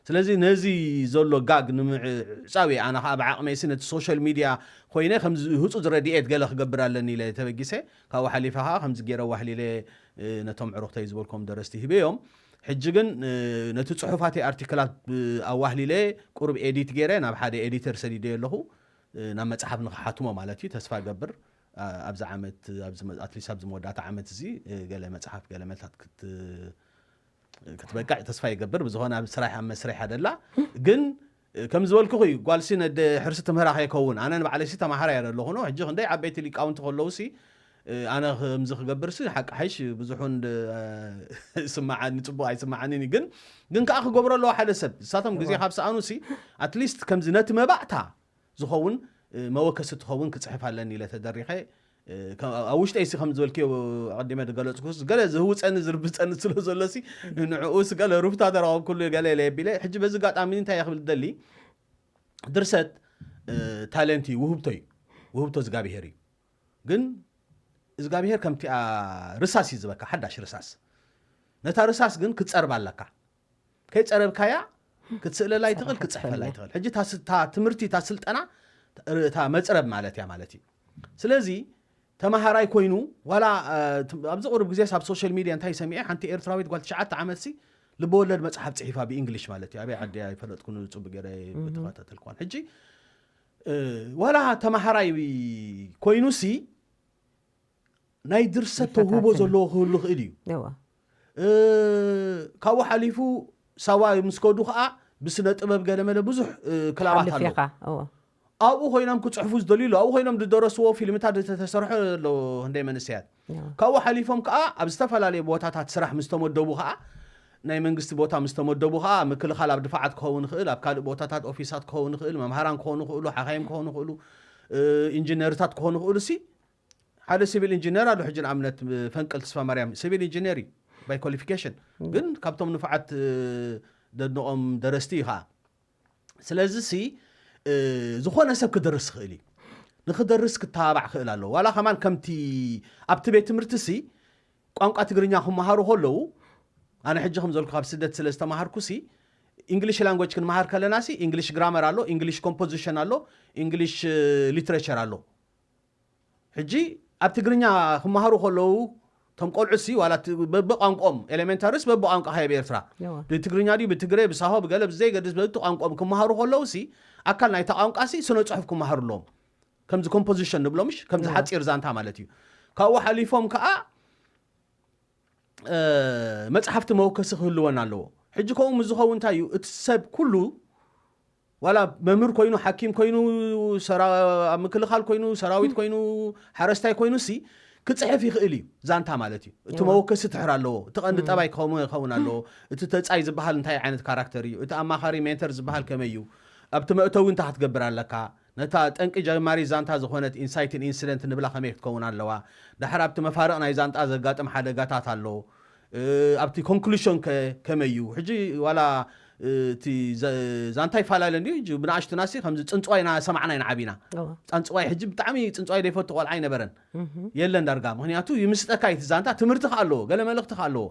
ስለዚ ነዚ ዘሎ ጋግ ንምዕጻው እየ ኣነ ከዓ ብዓቕመይሲ ነቲ ሶሻል ሚድያ ኮይነ ከምዚ ህፁፅ ረድኤት ገለ ክገብር ኣለኒ ኢለ ተበጊሰ። ካብኡ ሓሊፈ ከዓ ከምዚ ገይረ ዋሕሊለ ነቶም ዕሩኽተይ ዝበልኮም ደረስቲ ሂበዮም። ሕጂ ግን ነቲ ፅሑፋተይ ኣርቲክላት ኣዋህሊለ ቁሩብ ኤዲት ገይረ ናብ ሓደ ኤዲተር ሰዲደ ኣለኹ ናብ መፅሓፍ ንክሓትሞ ማለት እዩ። ተስፋ ገብር ኣብዚ ዓመት ኣብዚ መ- ኣትሊስት ኣብዚ መወዳእታ ዓመት እዚ ገለ መፅሓፍ ገለ መልታት ክት ክትበቅዕ ተስፋ ይገብር። ብዝኾነ ኣብ ስራሕ ኣብ መስርሕ ኣደላ ግን ከም ዝበልኩ እዩ ጓልሲ ነደ ሕርሲ ትምህራ ከይከውን ኣነ ንባዕለይሲ ተማሃራ እየ ዘለኹ ኖ ሕጂ ክንደይ ዓበይቲ ሊቃውንቲ ከለውሲ ኣነ ከምዚ ክገብርሲ ሓቂ ሓይሽ ብዙሑ ስማዓኒ ፅቡቅ ኣይስማዓኒን እዩ። ግን ግን ከዓ ክገብሮ ኣለዎ ሓደ ሰብ ንሳቶም ግዜ ካብ ሰኣኑሲ ኣትሊስት ከምዚ ነቲ መባእታ ዝኸውን መወከሲ ትኸውን ክፅሕፍ ኣለኒ ኢለ ተደሪኸ ኣብ ውሽጠይ ሲ ከም ዝበልክዮ ኣቐዲመ ዝገለፅኩስ ገለ ዝህውፀኒ ዝርብፀኒ ስለ ዘሎሲ ንዕኡስ ገለ ሩፍታ ተረኸብኩሉ ገለ ኢለ የቢለ ሕጂ በዚ ኣጋጣሚ እንታይ እየ ክብል ደሊ ድርሰት ታለንት እዩ ውህብቶ እዩ ውህብቶ ዝጋብሄር እዩ ግን እዝጋብሄር ከምቲኣ ርሳስ እዩ ዝበካ ሓዳሽ ርሳስ ነታ ርሳስ ግን ክትፀርባ ኣለካ ከይፀረብካያ ክትስእለላ ይትኽእል ክትፅሕፈላ ይትኽእል ሕጂ እታ ትምህርቲ እታ ስልጠና እታ መፅረብ ማለት እያ ማለት እዩ ስለዚ ተማሃራይ ኮይኑ ዋላ ኣብዚ ቁርብ ግዜ ኣብ ሶሻል ሚድያ እንታይ ሰሚዐ ሓንቲ ኤርትራዊት ጓል ትሽዓተ ዓመት ሲ ልበወለድ መፅሓፍ ፅሒፋ ብእንግሊሽ ማለት እዩ ኣበይ ዓዲ ኣይፈለጥኩን ፅቡቅ ገይረ ብተኸታተልኳን ሕጂ ዋላ ተማሃራይ ኮይኑ ሲ ናይ ድርሰት ተውህቦ ዘለዎ ክህሉ ክእል እዩ ካብኡ ሓሊፉ ሳዋ ምስ ከዱ ከዓ ብስነ ጥበብ ገለመለ ብዙሕ ክላባት ኣሎ ኣብኡ ኮይኖም ክፅሕፉ ዝደልዩ ኣሎ ኣብኡ ኮይኖም ዝደረስዎ ፊልምታት ዝተሰርሑ ኣሎ ክንደይ መንእሰያት ካብኡ ሓሊፎም ከዓ ኣብ ዝተፈላለዩ ቦታታት ስራሕ ምስ ተመደቡ ከዓ ናይ መንግስቲ ቦታ ምስ ተመደቡ ከዓ ምክልኻል ኣብ ድፋዓት ክኸውን ይኽእል ኣብ ካልእ ቦታታት ኦፊሳት ክኸውን ይኽእል መምሃራን ክኾኑ ይኽእሉ ሓኻይም ክኾኑ ይኽእሉ ኢንጂነርታት ክኾኑ ይኽእሉ ሲ ሓደ ሲቪል ኢንጂነር ኣሎ ሕጂ ንኣብነት ፈንቅል ተስፋ ማርያም ሲቪል ኢንጂነር እዩ ባይ ኳሊፊኬሽን ግን ካብቶም ንፉዓት ደድንቖም ደረስቲ እዩ ከዓ ስለዚ ሲ ዝኾነ ሰብ ክደርስ ክእል እዩ ንክደርስ ክተባባዕ ክእል ኣለዎ ዋላ ከማን ከምቲ ኣብቲ ቤት ትምህርቲ ሲ ቋንቋ ትግርኛ ክመሃሩ ከለዉ ኣነ ሕጂ ከም ዘልኩ ካብ ስደት ስለ ዝተማሃርኩ ሲ English language ክንመሃር ከለና ሲ English grammar ኣሎ English composition ኣሎ English literature ኣሎ ሕጂ ኣብ ትግርኛ ክመሃሩ ከለዉ ቶም ቆልዑ ሲ ዋላ በብቋንቋኦም ኤሌሜንታሪስ በብቋንቋ ሃይ ኣብ ኤርትራ ብትግርኛ ድዩ ብትግረ ብሳሆ ብገለ ብዘይገድስ በብቲ ቋንቋኦም ክመሃሩ ከለዉ ሲ ኣካል ናይታ ቋንቋ ሲ ስነ ፅሑፍ ክመሃሩ ኣለዎም ከምዚ ኮምፖዚሽን ንብሎ ምሽ ከምዚ ሓፂር ዛንታ ማለት እዩ ካብኡ ሓሊፎም ከዓ መፅሓፍቲ መወከሲ ክህልወን ኣለዎ ሕጂ ከምኡ ምስ ዝኸውን እንታይ እዩ እቲ ሰብ ኩሉ ዋላ መምህር ኮይኑ ሓኪም ኮይኑ ኣብ ምክልኻል ኮይኑ ሰራዊት ኮይኑ ሓረስታይ ኮይኑ ሲ ክፅሕፍ ይኽእል እዩ ዛንታ ማለት እዩ እቲ መወከሲ ትሕር ኣለዎ እቲ ቀንዲ ጠባይ ክኸውን ኣለዎ እቲ ተፃይ ዝበሃል እንታይ ዓይነት ካራክተር እዩ እቲ ኣማኻሪ ሜንተር ዝበሃል ከመይ እዩ ኣብቲ መእተዊ እንታይ ክትገብር ኣለካ ነታ ጠንቂ ጀማሪ ዛንታ ዝኾነት ኢንሳይትን ኢንሲደንት ንብላ ከመይ ክትከውን ኣለዋ ዳሕር ኣብቲ መፋርቕ ናይ ዛንጣ ዘጋጥም ሓደጋታት ኣሎ ኣብቲ ኮንክሉሽን ከ ከመይ እዩ ሕጂ ዋላ እቲ ዛንታ ይፈላለ እንዲ ሕጂ ብንኣሽቱናሲ ከምዚ ፅንፅዋይ ሰማዕና ኢና ዓቢና ፃንፅዋይ ሕጂ ብጣዕሚ ፅንፅዋይ ዘይፈቱ ቆልዓ ኣይነበረን የለን ዳርጋ ምክንያቱ ይምስጠካ እቲ ዛንታ ትምህርቲ ከ ኣለዎ ገለ መልእክቲ ከ ኣለዎ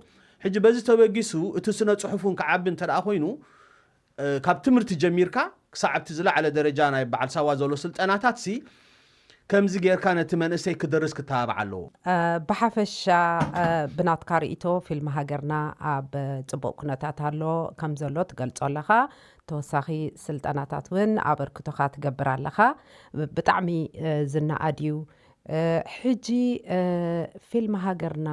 ሕጂ በዚ ተበጊሱ እቲ ስነ ፅሑፉን ክዓቢ እንተ ኮይኑ ካብ ትምህርቲ ጀሚርካ ክሳዕ ኣብቲ ዝለዓለ ደረጃ ናይ በዓል ሳዋ ዘሎ ስልጠናታት ሲ ከምዚ ጌርካ ነቲ መንእሰይ ክደርስ ክተባባዕ ኣለዎ። ብሓፈሻ ብናትካ ርእይቶ ፊልም ሃገርና ኣብ ፅቡቕ ኩነታት ኣሎ ከም ዘሎ ትገልፆ ኣለኻ። ተወሳኺ ስልጠናታት እውን ኣበርክቶኻ ትገብር ኣለኻ። ብ- ብጣዕሚ እ፣ ዝነኣድ እዩ። እ፣ ሕጂ እ፣ ፊልም ሃገርና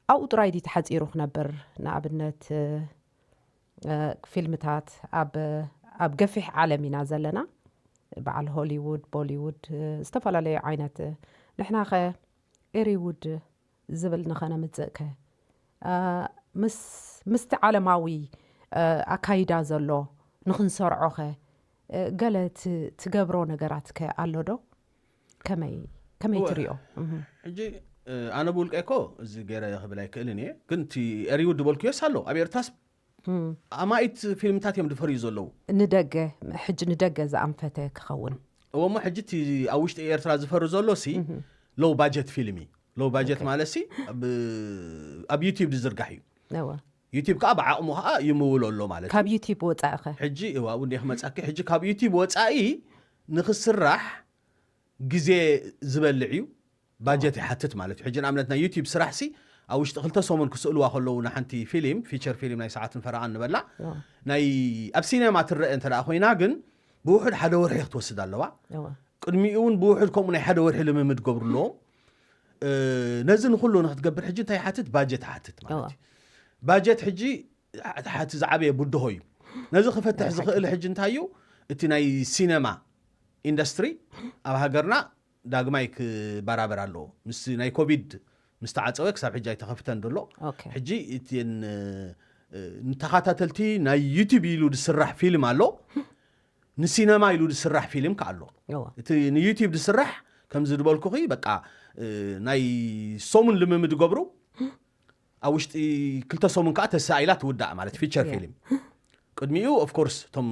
ኣብኡ ጥራይ ድዩ ተሓፂሩ ክነብር? ንኣብነት እ፣ ፊልምታት ኣብ ኣብ ገፊሕ ዓለም ኢና ዘለና። በዓል ሆሊውድ፣ ቦሊውድ፣ እ፣ ዝተፈላለዩ ዓይነት እ፣ ንሕናኸ ኤሪውድ ዝብል ንኸነምፅእከ እ፣ ምስ ምስቲ ዓለማዊ እ፣ ኣካይዳ ዘሎ ንኽንሰርዖኸ እ፣ ገለ ት- ትገብሮ ነገራትከ ኣሎ ዶ? ከመይ ከመይ እወ። ትሪኦ? እህ። ሕጂ እ፣ ኣነ ብውልቀይ እኮ እዚ ገይረ ክብል ኣይክእልን እየ፣ ግን እቲ ኤሪውድ ዝበልኩዮስ ኣሎ። ኣብ ኤርትራስ እም። ኣማኢት ፊልምታት እዮም ዝፈርዩ ዘለዉ። ንደገ ሕጂ ንደገ ዝኣንፈተ ክኸውን እዎ እሞ ሕጂ እቲ ኣብ ውሽጢ ኤርትራ ዝፈሪ ዘሎ ሲ እህ። ሎው ባጀት ፊልም እዩ። ሎው ባጀት ኦኬ። ማለት ሲ ኣብ ኣብ ዩቲዩብ ዝዝርጋሕ እዩ። እወ። ዩቲዩብ ከዓ ብዓቕሙ ከዓ ይምውሎ ኣሎ ማለት እዩ። ካብ ዩቲዩብ ወፃእኸ? ሕጂ እዋ እውን ክመፃኪ። ሕጂ ካብ ዩቲዩብ ወፃኢ ንክስራሕ ግዜ ዝበልዕ እዩ፣ ባጀት ይሓትት ማለት እዩ። ሕጂ ንኣብነት ናይ ዩቲዩብ ስራሕ ሲ ኣብ ውሽጢ ክልተ ሰሙን ክስእልዋ ከለዉ ንሓንቲ ፊልም፣ ፊቸር ፊልም ናይ ሰዓትን ፈረቓን ንበላ፣ እዋ። ናይ ኣብ ሲኔማ ትረአ እንተ ደኣ ኮይና ግን ብውሑድ ሓደ ወርሒ ክትወስድ ኣለዋ። እዋ። ቅድሚኡ እውን ብውሑድ ከምኡ ናይ ሓደ ወርሒ ልምምድ ገብሩ ኣለዎም። እ፣ ነዚ ንኩሉ ንክትገብር ሕጂ እንታይ ይሓትት? ባጀት ይሓትት ማለት እዋ። እዩ። ባጀት ሕጂ እቲ ሓቲ ዝዓበየ ብድሆ እዩ። ነዚ ክፈትሕ ናይ ዝኽእል ሓቂ። ሕጂ እንታይ እዩ? እቲ ናይ ሲነማ ኢንዱስትሪ ኣብ ሃገርና ዳግማይ ክበራበር ኣለዎ። ምስ ናይ ኮቪድ ምስ ተዓጸወ ክሳብ ሕጂ ኣይተኸፍተን ዘሎ። ኦኬ። ሕጂ እቲን እ፣ ንተኸታተልቲ ናይ ዩቲዩብ ኢሉ ዝስራሕ ፊልም ኣሎ፣ ንሲነማ ኢሉ ዝስራሕ ፊልም ከ ኣሎ። እዋ። እቲ ንዩቲዩብ ዝስራሕ ከምዚ ዝበልኩኺ በቃ እ፣ ናይ ሰሙን ልምምድ ገብሩ ኣብ ውሽጢ ክልተ ሰሙን ከዓ ተሳኢላ ትውዳእ ማለት ፊቸር ያ። ፊልም። ቅድሚኡ ኦፍኮርስ እቶም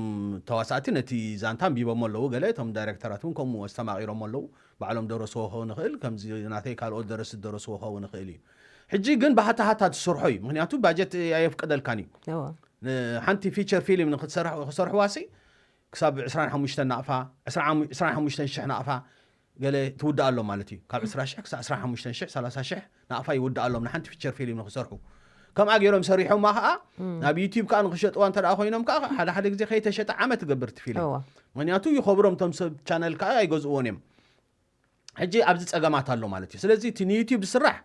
ተዋሳእቲ ነቲ ዛንታ ኣንቢቦሞ ኣለዉ፣ ገለ እቶም ዳይሬክተራት እውን ከምኡ ኣስተማቒሮሞ ኣለዉ። ባዕሎም ደረስዎ ክኸውን ይኽእል፣ ከምዚ ናተይ ካልኦት ደረስቲ ደረስዎ ክኸውን ይኽእል እዩ። ሕጂ ግን ብሃታ ሃታ ትሰርሖ እዩ፣ ምክንያቱ ባጀት ኣየፍቅደልካን እዩ። እዋ። ንሓንቲ ፊቸር ፊልም ንክትሰርሕ- ክሰርሕዋ ሲ ክሳብ ዕስራን ሓሙሽተን ናቕፋ፣ ዕስራን ሓሙሽተን ሽሕ ናቕፋ ገለ ትውድኣሎም ማለት እዩ። ካብ ዕስራ ሽሕ ክሳብ ዕስራን ሓሙሽተን ሽሕ፣ ሰላሳ ሽሕ ናቕፋ ይውድኣሎም ንሓንቲ ፊቸር ፊልም ንክሰርሑ። ከምኣ ገይሮም ሰሪሖማ ከዓ ናብ ዩቲዩብ ከዓ ንክሸጥዋ እንተ ደኣ ኮይኖም ከዓ ሓደ ሓደ ግዜ ከይተሸጠ ዓመት ትገብር እቲ ፊልም። እዋ። ምክንያቱ ይኸብሮም እቶም ሰብ ቻነል ከዓ ኣይገዝእዎን እዮም። ሕጂ ኣብዚ ጸገማት ኣሎ ማለት እዩ። ስለዚ እቲ ንዩቲዩብ ዝስራሕ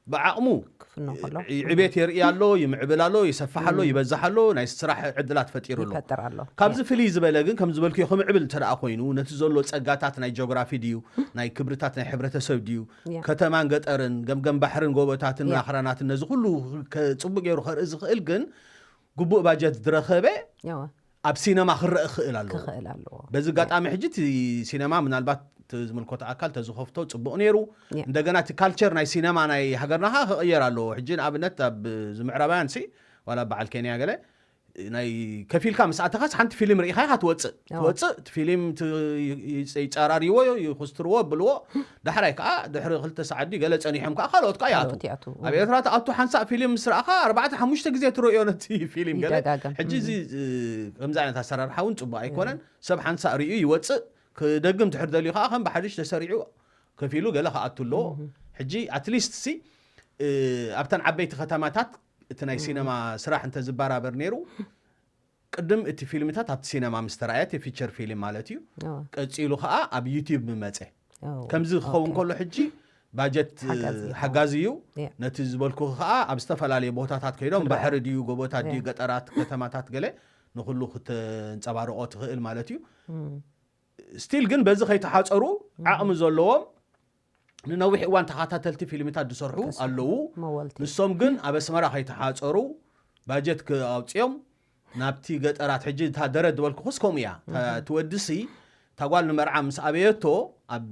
ብዓቕሙ ክፍኖ ከሎ። ይ- ዕቤት የርኢ ኣሎ፣ ይምዕብል ኣሎ፣ ይሰፍሕ ኣሎ፣ ይበዝሕ ኣሎ፣ ናይ ስራሕ ዕድላት ፈጢሩ ኣሎ። ይፈጥር ኣሎ። ካብዚ ፍልይ ዝበለ ግን ከም ዝበልክዮ ክምዕብል እንተ ደኣ ኮይኑ ነቲ ዘሎ ጸጋታት ናይ ጂኦግራፊ ድዩ፣ ናይ ክብርታት ናይ ሕብረተሰብ ድዩ፣ ያ። ከተማን ገጠርን፣ ገምገም ባሕርን ጎቦታትን ያ። ኣኽራናትን ነዚ ኩሉ ከ- ጽቡቅ ገይሩ ከርኢ ዝኽእል ግን ግቡእ ባጀት ዝረኸበ ያዋ። ኣብ ሲነማ ክረአ ክእል ኣለዎ። ክኽእል ኣለዎ። በዚ ኣጋጣሚ ሕጂ እቲ ሲነማ ምናልባት እቲ ዝምልከቶ ኣካል ተዝኸፍቶ ጽቡቕ ነይሩ። ያ። እንደገና እቲ ካልቸር ናይ ሲነማ ናይ ሃገርና ኸዓ ክቕየር ኣለዎ። ሕጂ ንኣብነት ኣብ እዚ ምዕራባውያን ሲ ዋላ በዓል ኬንያ ገለ ናይ ከፊልካ ምስ ኣተኻስ ሓንቲ ፊልም ርኢኻ ኢኻ ትወጽእ። ኣዎ። ትወጽእ እቲ ፊልም ት- ይ- ይ- ይጻራርይዎ ይኹስትርዎ ብልዎ ዳሕራይ ከዓ ድሕሪ ክልተ ሰዓት ድዩ ገለ ጸኒሖም ከዓ ካልኦት ከዓ ይኣትዉ። ካልኦት ይኣትዉ። ኣብ ኤርትራ ትኣቱ ሓንሳእ ፊልም ምስ ረኣኻ ኣርባዕተ ሓሙሽተ ግዜ ትርእዮ ነቲ ፊልም ገለ። ይደጋገም። ሕጂ እዚ እም። እ፣ ከምዚ ዓይነት ኣሰራርሓ እውን ጽቡቕ ኣይኮነን። ሰብ ሓንሳእ ርእዩ ይወጽእ፣ ክደግም ድሕር ደልዩ ከዓ ከም ብሓድሽ ተሰሪዑ ከፊሉ ገለ ክኣቱ ኣለዎ። እም። ሕጂ ኣትሊስት ሲ እ፣ ኣብተን ዓበይቲ ከተማታት እቲ ናይ እም። ሲነማ ስራሕ እንተዝበራበር ነይሩ ቅድም እቲ ፊልምታት ኣብቲ ሲነማ ምስ ተራእየ እቲ ፊቸር ፊልም ማለት እዩ። ኣዎ። ቀጺሉ ኸኣ ኣብ ዩቲዩብ ምመጸ። ኣዎ። ከምዚ ክኸውን ኦኬ። ከሎ ሕጂ ባጀት ሓጋዚ እዩ። ሓጋዚ እዩ። ያ። ነቲ ዝበልኩ ኸኣ ኣብ ዝተፈላለየ ቦታታት ከይዶም ፍርዳእ። ባሕሪ ድዩ፣ ጎቦታት ድዩ፣ ያ። ገጠራት፣ ከተማታት ገለ ንኹሉ ክተንጸባርቖ ትኽእል ማለት እዩ። እም። ስቲል ግን በዚ ከይተሓጸሩ እም። ዓቕሚ ዘለዎም ንነዊሕ እዋን ተኸታተልቲ ፊልምታት ዝሰርሑ ተሰርሑ ኣለዉ። መወልቲ። ንሶም ግን ኣብ ኣስመራ ከይተሓጸሩ ባጀት ክኣውጽኦም ናብቲ ገጠራት፣ ሕጂ እታ ደረት ዝበልኩኽስ ከምኡ እያ። እታ እህ። እቲ ወድሲ እታ ጓል ንመርዓ ምስ ኣበየቶ ኣብ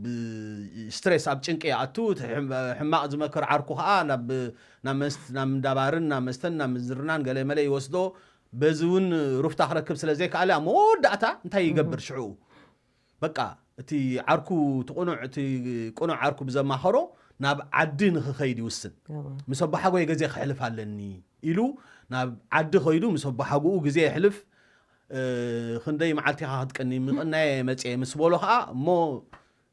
ስትሬስ፣ ኣብ ጭንቂ ይኣቱ። እቲ ሕም-፣ ሕማቕ ዝመክር ዓርኩ ኸኣ ናብ፣ ናብ መስት-፣ ናብ እንዳባርን ናብ መስተን ናብ ምዝርናን ገለ መለ ይወስዶ። በዚ እውን ሩፍታ ክረክብ ስለ ዘይከኣለ ኣብ መወዳእታ እንታይ ይገብር እህ። ሽዑ? በቃ እቲ ዓርኩ፣ እቲ ቅኑዕ፣ እቲ ቅኑዕ ዓርኩ ብዘማኸሮ ናብ ዓዲ ንኽኸይድ ይውስን። እዋ። ምስ ኣቦሓጎይ ግዜ ከሕልፍ ኣለኒ ኢሉ ናብ ዓዲ ኸይዱ ምስ ኣቦሓጎኡ ግዜ የሕልፍ። እ፣ ክንደይ መዓልቲ ኢኻ ክትቅኒ? ምቕናየ መጽየ ምስ በሎ ኸኣ እሞ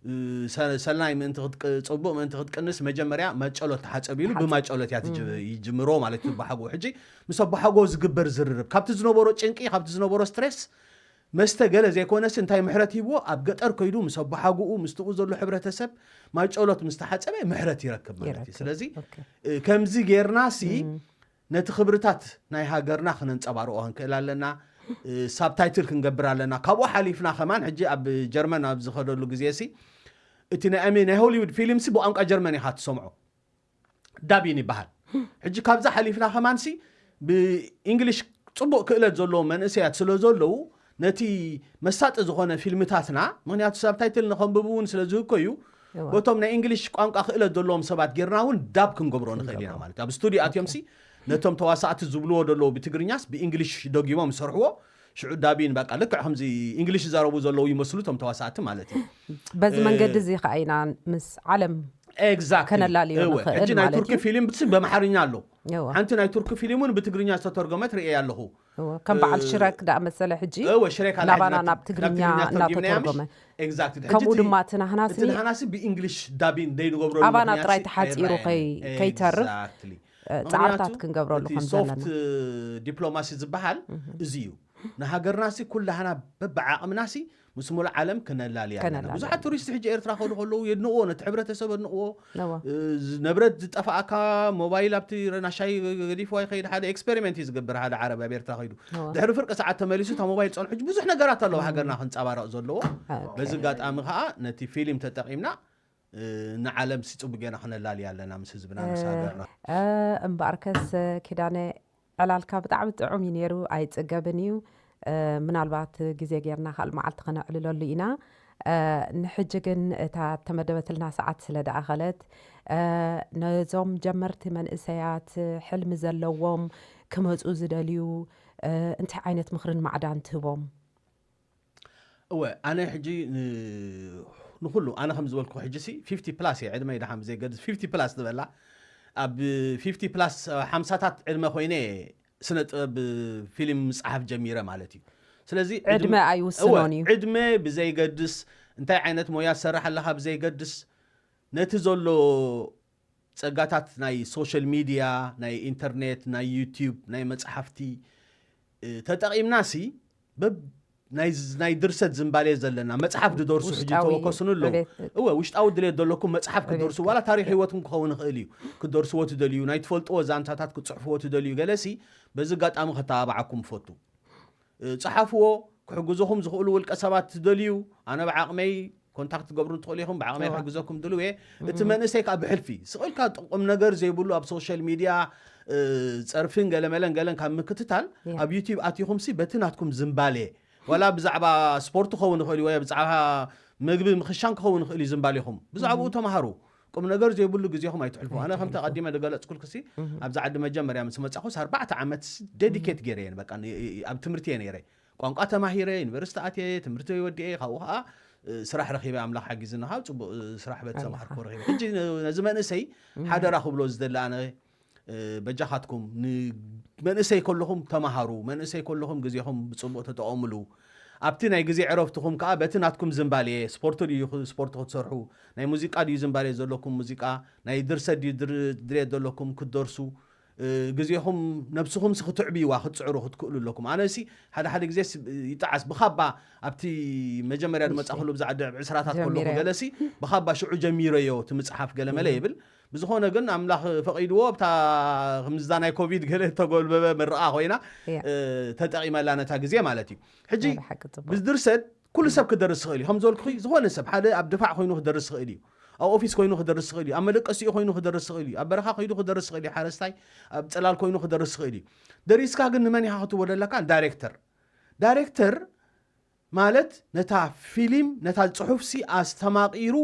እ፣ ሰ- ሰናይ ምእንቲ ክትቅ- ጽቡቕ ምእንቲ ክትቅንስ መጀመርያ ማጨሎት ተሓጸብ ኢሉ ብማጨሎት እያ ትጅ- ይጅምሮ ማለት እዩ። ኣቦሓጎ ሕጂ ምስ ኣቦሓጎ ዝግበር ዝርርብ ካብቲ ዝነበሮ ጭንቂ ካብቲ ዝነበሮ ስትሬስ መስተ ገለ ዘይኮነሲ እንታይ ምሕረት ሂብዎ ኣብ ገጠር ከይዱ ምስ ኣቦሓጎኡ ምስትኡ ዘሎ ሕብረተሰብ ማጨሎት ምስ ተሓጸበ ምሕረት ይረክብ ማለት እዩ። ይረክብ። ስለዚ ኦኬ። እ፣ ከምዚ ጌርና ሲ ነቲ ክብርታት ናይ ሃገርና ክነንጸባርቆ ክንክእል ኣለና። እ፣ ሳብታይትል ክንገብር ኣለና። ካብኡ ሓሊፍና ከማን ሕጂ ኣብ ጀርመን ኣብ ዝኸደሉ ግዜ ሲ እቲ ናይ ኣሜ- ናይ ሆሊውድ ፊልም ሲ ብቋንቋ ጀርመን ኢኻ ትሰምዖ ዳቢን ይበሃል። ሕጂ ካብዛ ሓሊፍና ከማን ሲ ብእንግሊሽ ጽቡቕ ክእለት ዘለዎም መንእሰያት ስለ ዘለዉ ነቲ መሳጢ ዝኾነ ፊልምታትና ምክንያቱ ሳብታይትል ንኸንብቡ እውን ስለ ዝህከዩ እዋ። በቶም ናይ እንግሊሽ ቋንቋ ክእለት ዘለዎም ሰባት ጌርና እውን ዳብ ክንገብሮ ንኽእል ኢና ማለት እዩ። ኣብ ስቱዲዮ ኣትዮም ሲ ነቶም ተዋሳእቲ ዝብልዎ ዘለዉ ብትግርኛስ ብእንግሊሽ ደጊሞም ዝሰርሕዎ ሽዑ ዳቢን በቃ ልክዕ ከምዚ እንግሊሽ ዝዛረቡ ዘለዉ ይመስሉ እቶም ተዋሳእቲ ማለት እዩ። በዚ እ- መንገዲ እዚ ከዓ ኢና ምስ ዓለም ኤግዛክትሊ ከነላልዮ እወ። ንኽእል ሕጂ ናይ ማለት ቱርኪ እዩ። ፊልም ብስ በምሓርኛ ኣሎ እወ። ሓንቲ ናይ ቱርኪ ፊልም እውን ብትግርኛ ዝተተርጎመት ርእየ ኣለኹ። እወ፣ ከም በዓል ሽረክ ዳኣ መሰለ ሕጂ እወ ሽሬክ ኣላ ናባና ሕጂ ናብ ትግርኛ ናብ ትግርኛ ተርጉምናያ እናተተርጎመ ምሽ? ኤግዛክትሊ ከምኡ ሕጂ ድማ እቲ- እቲ ናህናሲ እቲ ናህናሲ ብእንግሊሽ ዳቢን ደይንገብረሉ ኣባና ምኽንያት ጥራይ ሲ ተሓጺሩ ኣይረኣየን። ከይ- ከይተርፍ፣ ኤግዛክትሊ እ፣ ጻዕርታት ክንገብረሉ እቲ ከም ሶፍት ዘለና። ዲፕሎማሲ ዝበሃል እዚ እዩ። ንሃገርናሲ ኩላህና በብዓቕምናሲ ምስ ሙሉእ ዓለም ክነላልያ ኣለና። ከነላልያ ብዙሓት ቱሪስት ሕጂ ኤርትራ ከዱ ከለዉ የድንቕዎ፣ ነቲ ሕብረተሰብ የድንቕዎ። ነዋ። እ፣ ዝ- ንብረት ዝጠፋኣካ ሞባይል ኣብቲ ረናሻይ ገዲፍዋ ይኸይድ። ሓደ ኤክስፔሪመንት እዩ ዝገብር ሓደ ዓረብ ኣብ ኤርትራ ከይዱ ነዋ። ድሕሪ ፍርቂ ሰዓት ተመሊሱ እታ ሞባይል ጸንሑ። ብዙሕ ነገራት ኣለዎ ሃገርና ክንጸባረቕ ዘለዎ። ኦኬ። በዚ ኣጋጣሚ ከዓ ነቲ ፊልም ተጠቒምና እ፣ ንዓለም ሲ ጽቡቅ ጌርና ክነላልያ ኣለና ምስ ህዝብና ምስ ሃገርና። እ፣ እምበኣርከስ ኪዳነ ዕላልካ ብጣዕሚ ጥዑም እዩ ነይሩ፣ ኣይጽገብን እዩ። እ፣ ምናልባት ግዜ ጌርና ካልእ መዓልቲ ከነዕልለሉ ኢና። እ፣ ንሕጂ ግን እታ ተመደበትልና ሰዓት ስለ ደኣኸለት፣ እ፣ ነዞም ጀመርቲ መንእሰያት ሕልሚ ዘለዎም ክመጹ ዝደልዩ እ፣ እንታይ ዓይነት ምኽርን ማዕዳን ትህቦም? እወ ኣነ ሕጂ ን- ንኩሉ ኣነ ከም ዝበልኩ ሕጂ ሲ ፊፍቲ ፕላስ እየ ዕድመይ ደሓን ብዘይገድስ ፊፍቲ ፕላስ ዝበላ ኣብ ፊፍቲ ፕላስ ሓምሳታት ዕድመ ኮይነ እየ ስነ ጥበብ ፊልም ምፅሓፍ ጀሚረ ማለት እዩ። ስለዚ ዕድመ ኣይውስኖን እወ፣ እዩ። ዕድመ ብዘይገድስ እንታይ ዓይነት ሞያ ትሰርሕ ኣለካ ብዘይገድስ ነቲ ዘሎ ፀጋታት ናይ ሶሻል ሚድያ ናይ ኢንተርኔት ናይ ዩቲዩብ ናይ መፅሓፍቲ እ፣ ተጠቒምና ሲ በብ ናይ ዝ- ናይ ድርሰት ዝንባሌ ዘለና መፅሓፍ ድደርሱ ሕጂ ውሽጣዊ ተወከሱኑ ኣለዉ። ድሌት- እወ ውሽጣዊ ድሌት ዘለኩም መፅሓፍ ድሌት ክደርሱ ዋላ ታሪክ ህይወትኩም ክኸውን ይኽእል እዩ። ክደርሱ ወትደልዩ ናይ ትፈልጥዎ ዛንታታት ክፅሕፍዎ ትደልዩ ገለሲ በዚ ኣጋጣሚ ከተባብዓኩም ፈቱ። እ፣ ፀሓፍዎ። ክሕግዙኹም ዝኽእሉ ውልቀ ሰባት ትደልዩ ኣነ ብዓቕመይ ኮንታክት ትገብሩ ትኽእሉ ኢኹም ብዓቕመይ እዋ። ክሕግዘኩም ድልው እየ። እቲ መንእሰይ ከዓ ብሕልፊ ስቕ ኢልካ ቁም ነገር ዘይብሉ ኣብ ሶሻል ሚድያ እ፣ ፀርፍን ገለመለን ገለን ካብ ምክትታል ያ። ኣብ ዩቲዩብ ኣቲኹም ሲ በቲ ናትኩም ዝንባሌ ዋላ ብዛዕባ ስፖርት ክኸውን ይኽእል እዩ ወይ ብዛዕባ ምግቢ ምኽሻን ክኸውን ይኽእል እዩ ዝንባሌኹም ብዛዕባኡ ተምሃሩ። ቁም ነገር ዘይብሉ ግዜኹም ኣይትሕልፉ። ኣነ ከምቲ ኣቐዲመ ዝገለፅኩልክሲ ኣብዚ ዓዲ መጀመርያ ምስ መፃኹስ ኣርባዕተ ዓመት ደዲኬት ገይረ እየ በቃ ን- ኣብ ትምህርቲ እየ ነይረ። ቋንቋ ተማሂረ ዩኒቨርሲቲ ኣትየ ትምህርቲ ወዲኤ ካብኡ ከዓ እ፣ ስራሕ ረኺበ ኣምላኽ ሓጊዝና ካብ ፅቡቕ እ፣ ስራሕ ቤተሰብ ኣላኻ። ሃርኮ ረኺበ። ሕጂ ነ- ነዚ መንእሰይ ሓደራ ክብሎ ዝደሊ ኣነ እ፣ በጃኻትኩም ንመንእሰይ ከለኹም ተምሃሩ። መንእሰይ ከለኹም ግዜኹም ብፅቡቕ ተጠቐምሉ። ኣብቲ ናይ ግዜ ዕረፍትኹም ከዓ በቲ ናትኩም ዝንባሌ ስፖርት ድዩ ክ- ስፖርት ክትሰርሑ ናይ ሙዚቃ ድዩ ዝንባሌ ዘለኩም ሙዚቃ ናይ ድርሰት ድዩ ድር- ድሌት ዘለኩም ክትደርሱ እ፣ ግዜኹም ነብስኹም ሲ ክትዕብይዋ ክትፅዕሩ ክትክእሉ ኣለኩም። ኣነ ሲ ሓደ ሓደ ግዜ ሲ ይጠዓስ ብኻባ ኣብቲ መጀመርያ ዝመፃ ንእሽተይ። ክሉ ብዛዕባ ዕስራታት ከለኹ ጀሚረ። ገለሲ ብኻባ ሽዑ ጀሚረዮ እቲ ምፅሓፍ ገለመለ ይብል። ብዝኾነ ግን ኣምላኽ ፈቒድዎ ኣብታ ከምዝዛ ናይ ኮቪድ ገለ ተጎልበበ ምርቓ ኮይና እያ። እ፣ ተጠቒመላ ነታ ግዜ ማለት እዩ። ሕጂ ናይ ብሓቂ ጽቡቕ። ብድርሰት ኩሉ ሰብ ክደርስ ይኽእል እዩ። ከም ዝበልኩ ዝኾነ ሰብ ሓደ ኣብ ድፋዕ ኮይኑ ክደርስ ይኽእል እዩ። ኣብ ኦፊስ ኮይኑ ክደርስ ይኽእል እዩ። ኣብ መደቀሲኡ ኮይኑ ክደርስ ይኽእል እዩ። ኣብ በረኻ ከይዱ ክደርስ ይኽእል እዩ። ሓረስታይ ኣብ ጽላል ኮይኑ ክደርስ ይኽእል እዩ። ደሪስካ ግን ንመን ኢኻ ክትወደለካ? ዳይሬክተር። ዳይሬክተር ማለት ነታ ፊልም ነታ ጽሑፍሲ ኣስተማቒሩ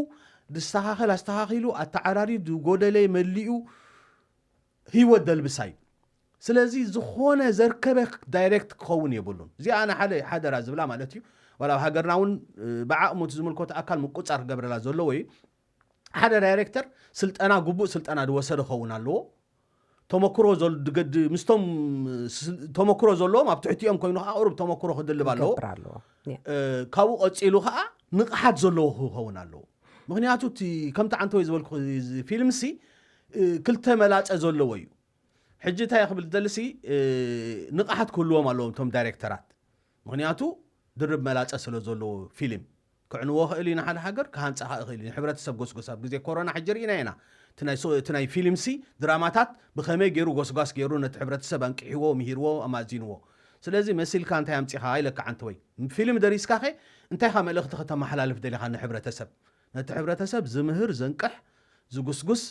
ዝስተኻኸል ኣስተኻኺሉ ኣተዓራሪ ዝጎደለ መሊኡ ህይወት ደልብሳ እዩ። ስለዚ ዝኾነ ዘርከበ ዳይሬክት ክኸውን የብሉን። እዚኣ ኣነ ሓደ ሓደራ ዝብላ ማለት እዩ። ዋላ ኣብ ሃገርና እውን እ፣ ብዓቕሙ እቲ ዝምልከቶ ኣካል ምቁፃር ክገብረላ ዘለዎ እዩ። ሓደ ዳይሬክተር ስልጠና ግቡእ ስልጠና ዝወሰደ ክኸውን ኣለዎ። ተመክሮ ዘል- ድገድ ምስቶም ስ- ተመክሮ ዘለዎም ኣብ ትሕቲኦም ኮይኑ ከዓ ቅሩብ ተመክሮ ክድልብ ኣለዎ። ክገብር ኣለዎ። ያ። እ፣ ካብኡ ቀፂሉ ከዓ ንቕሓት ዘለዎ ክኸውን ኣለዎ። ምኽንያቱ እቲ ከምቲ ዓንተወይ ዝበልኩ ፊልምሲ ክልተ መላፀ ዘለዎ እዩ። ሕጂ እንታይ ክብል ደልሲ ንቕሓት ክህልዎም ኣለዎም እቶም ዳይሬክተራት። ምኽንያቱ ድርብ መላፀ ስለ ዘለዎ ፊልም ክዕንዎ ክእል እዩ ንሓደ ሃገር፣ ክሃንፃ ከዓ ይኽእል እዩ ንሕብረተሰብ ጎስጎስ። ኣብ ግዜ ኮሮና ሕጂ ርኢና ኢና እቲ ናይ ፊልምሲ ድራማታት ብኸመይ ገይሩ ጎስጓስ ገይሩ ነቲ ሕብረተሰብ ኣንቂሕዎ፣ ምሂርዎ፣ ኣማእዚንዎ። ስለዚ መሲልካ እንታይ ኣምፂኻ ኢለካ ዓንተወይ፣ ፊልም ደሪስካ ኸ እንታይ ኻ መልእኽቲ ከተመሓላልፍ ደሊኻ ንሕብረተሰብ? ነቲ ሕብረተሰብ ዝምህር፣ ዘንቅሕ፣ ዝጉስጉስ፣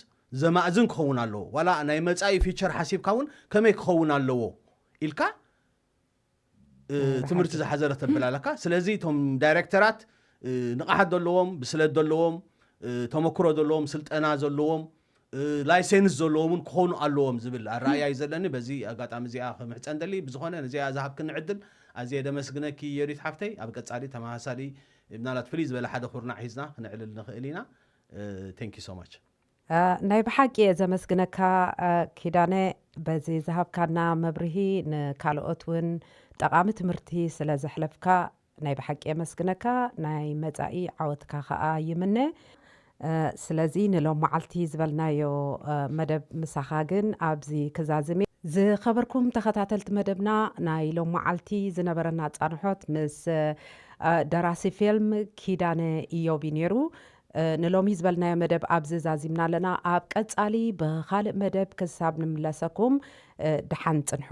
ዘማእዝን ክኸውን ኣለዎ። ዋላ ናይ መጻኢ ፊቸር ሓሲብካ እውን ከመይ ክኸውን ኣለዎ ኢልካ ትምህርቲ ዝሓዘረ ተብል ኣለካ። ስለዚ እቶም ዳይሬክተራት ንቕሓት ዘለዎም፣ ብስለት ዘለዎም፣ ተመክሮ ዘለዎም፣ ስልጠና ዘለዎም፣ ላይሰንስ ዘለዎም እውን ክኾኑ ኣለዎም ዝብል ኣረኣእያ እዩ ዘለኒ። በዚ ኣጋጣሚ እዚኣ ክምሕፀን ደሊ። ብዝኾነ ነዚኣ ዝሃብክኒ ዕድል ኣዝየ ደመስግነኪ የሪት ሓፍተይ። ኣብ ቀጻሊ ተመሳሳሊ ምናልባት ፍልይ ዝበለ ሓደ ኩርናዕ ሒዝና ክነዕልል ንኽእል ኢና። Thank you so much። ናይ ብሓቂ እየ ዘመስግነካ ኪዳነ፣ በዚ ዝሃብካና መብርሂ ንካልኦት እውን ጠቓሚ ትምህርቲ ስለ ዘሕለፍካ ናይ ብሓቂ የመስግነካ። ናይ መጻኢ ዓወትካ ከኣ ይምነ። ስለዚ ንሎም መዓልቲ ዝበልናዮ መደብ ምሳኻ ግን ኣብዚ ክዛዝም እየ። ዝኸበርኩም ተኸታተልቲ መደብና፣ ናይ ሎም መዓልቲ ዝነበረና ጻንሖት ምስ ደራሲ ፊልም ኪዳነ ኢዮብ እዩ ነይሩ። ንሎሚ ዝበልናዮ መደብ ኣብዚ ዛዚምና ኣለና። ኣብ ቀጻሊ ብኻልእ መደብ ክሳብ ንምለሰኩም ደሓን ጽንሑ።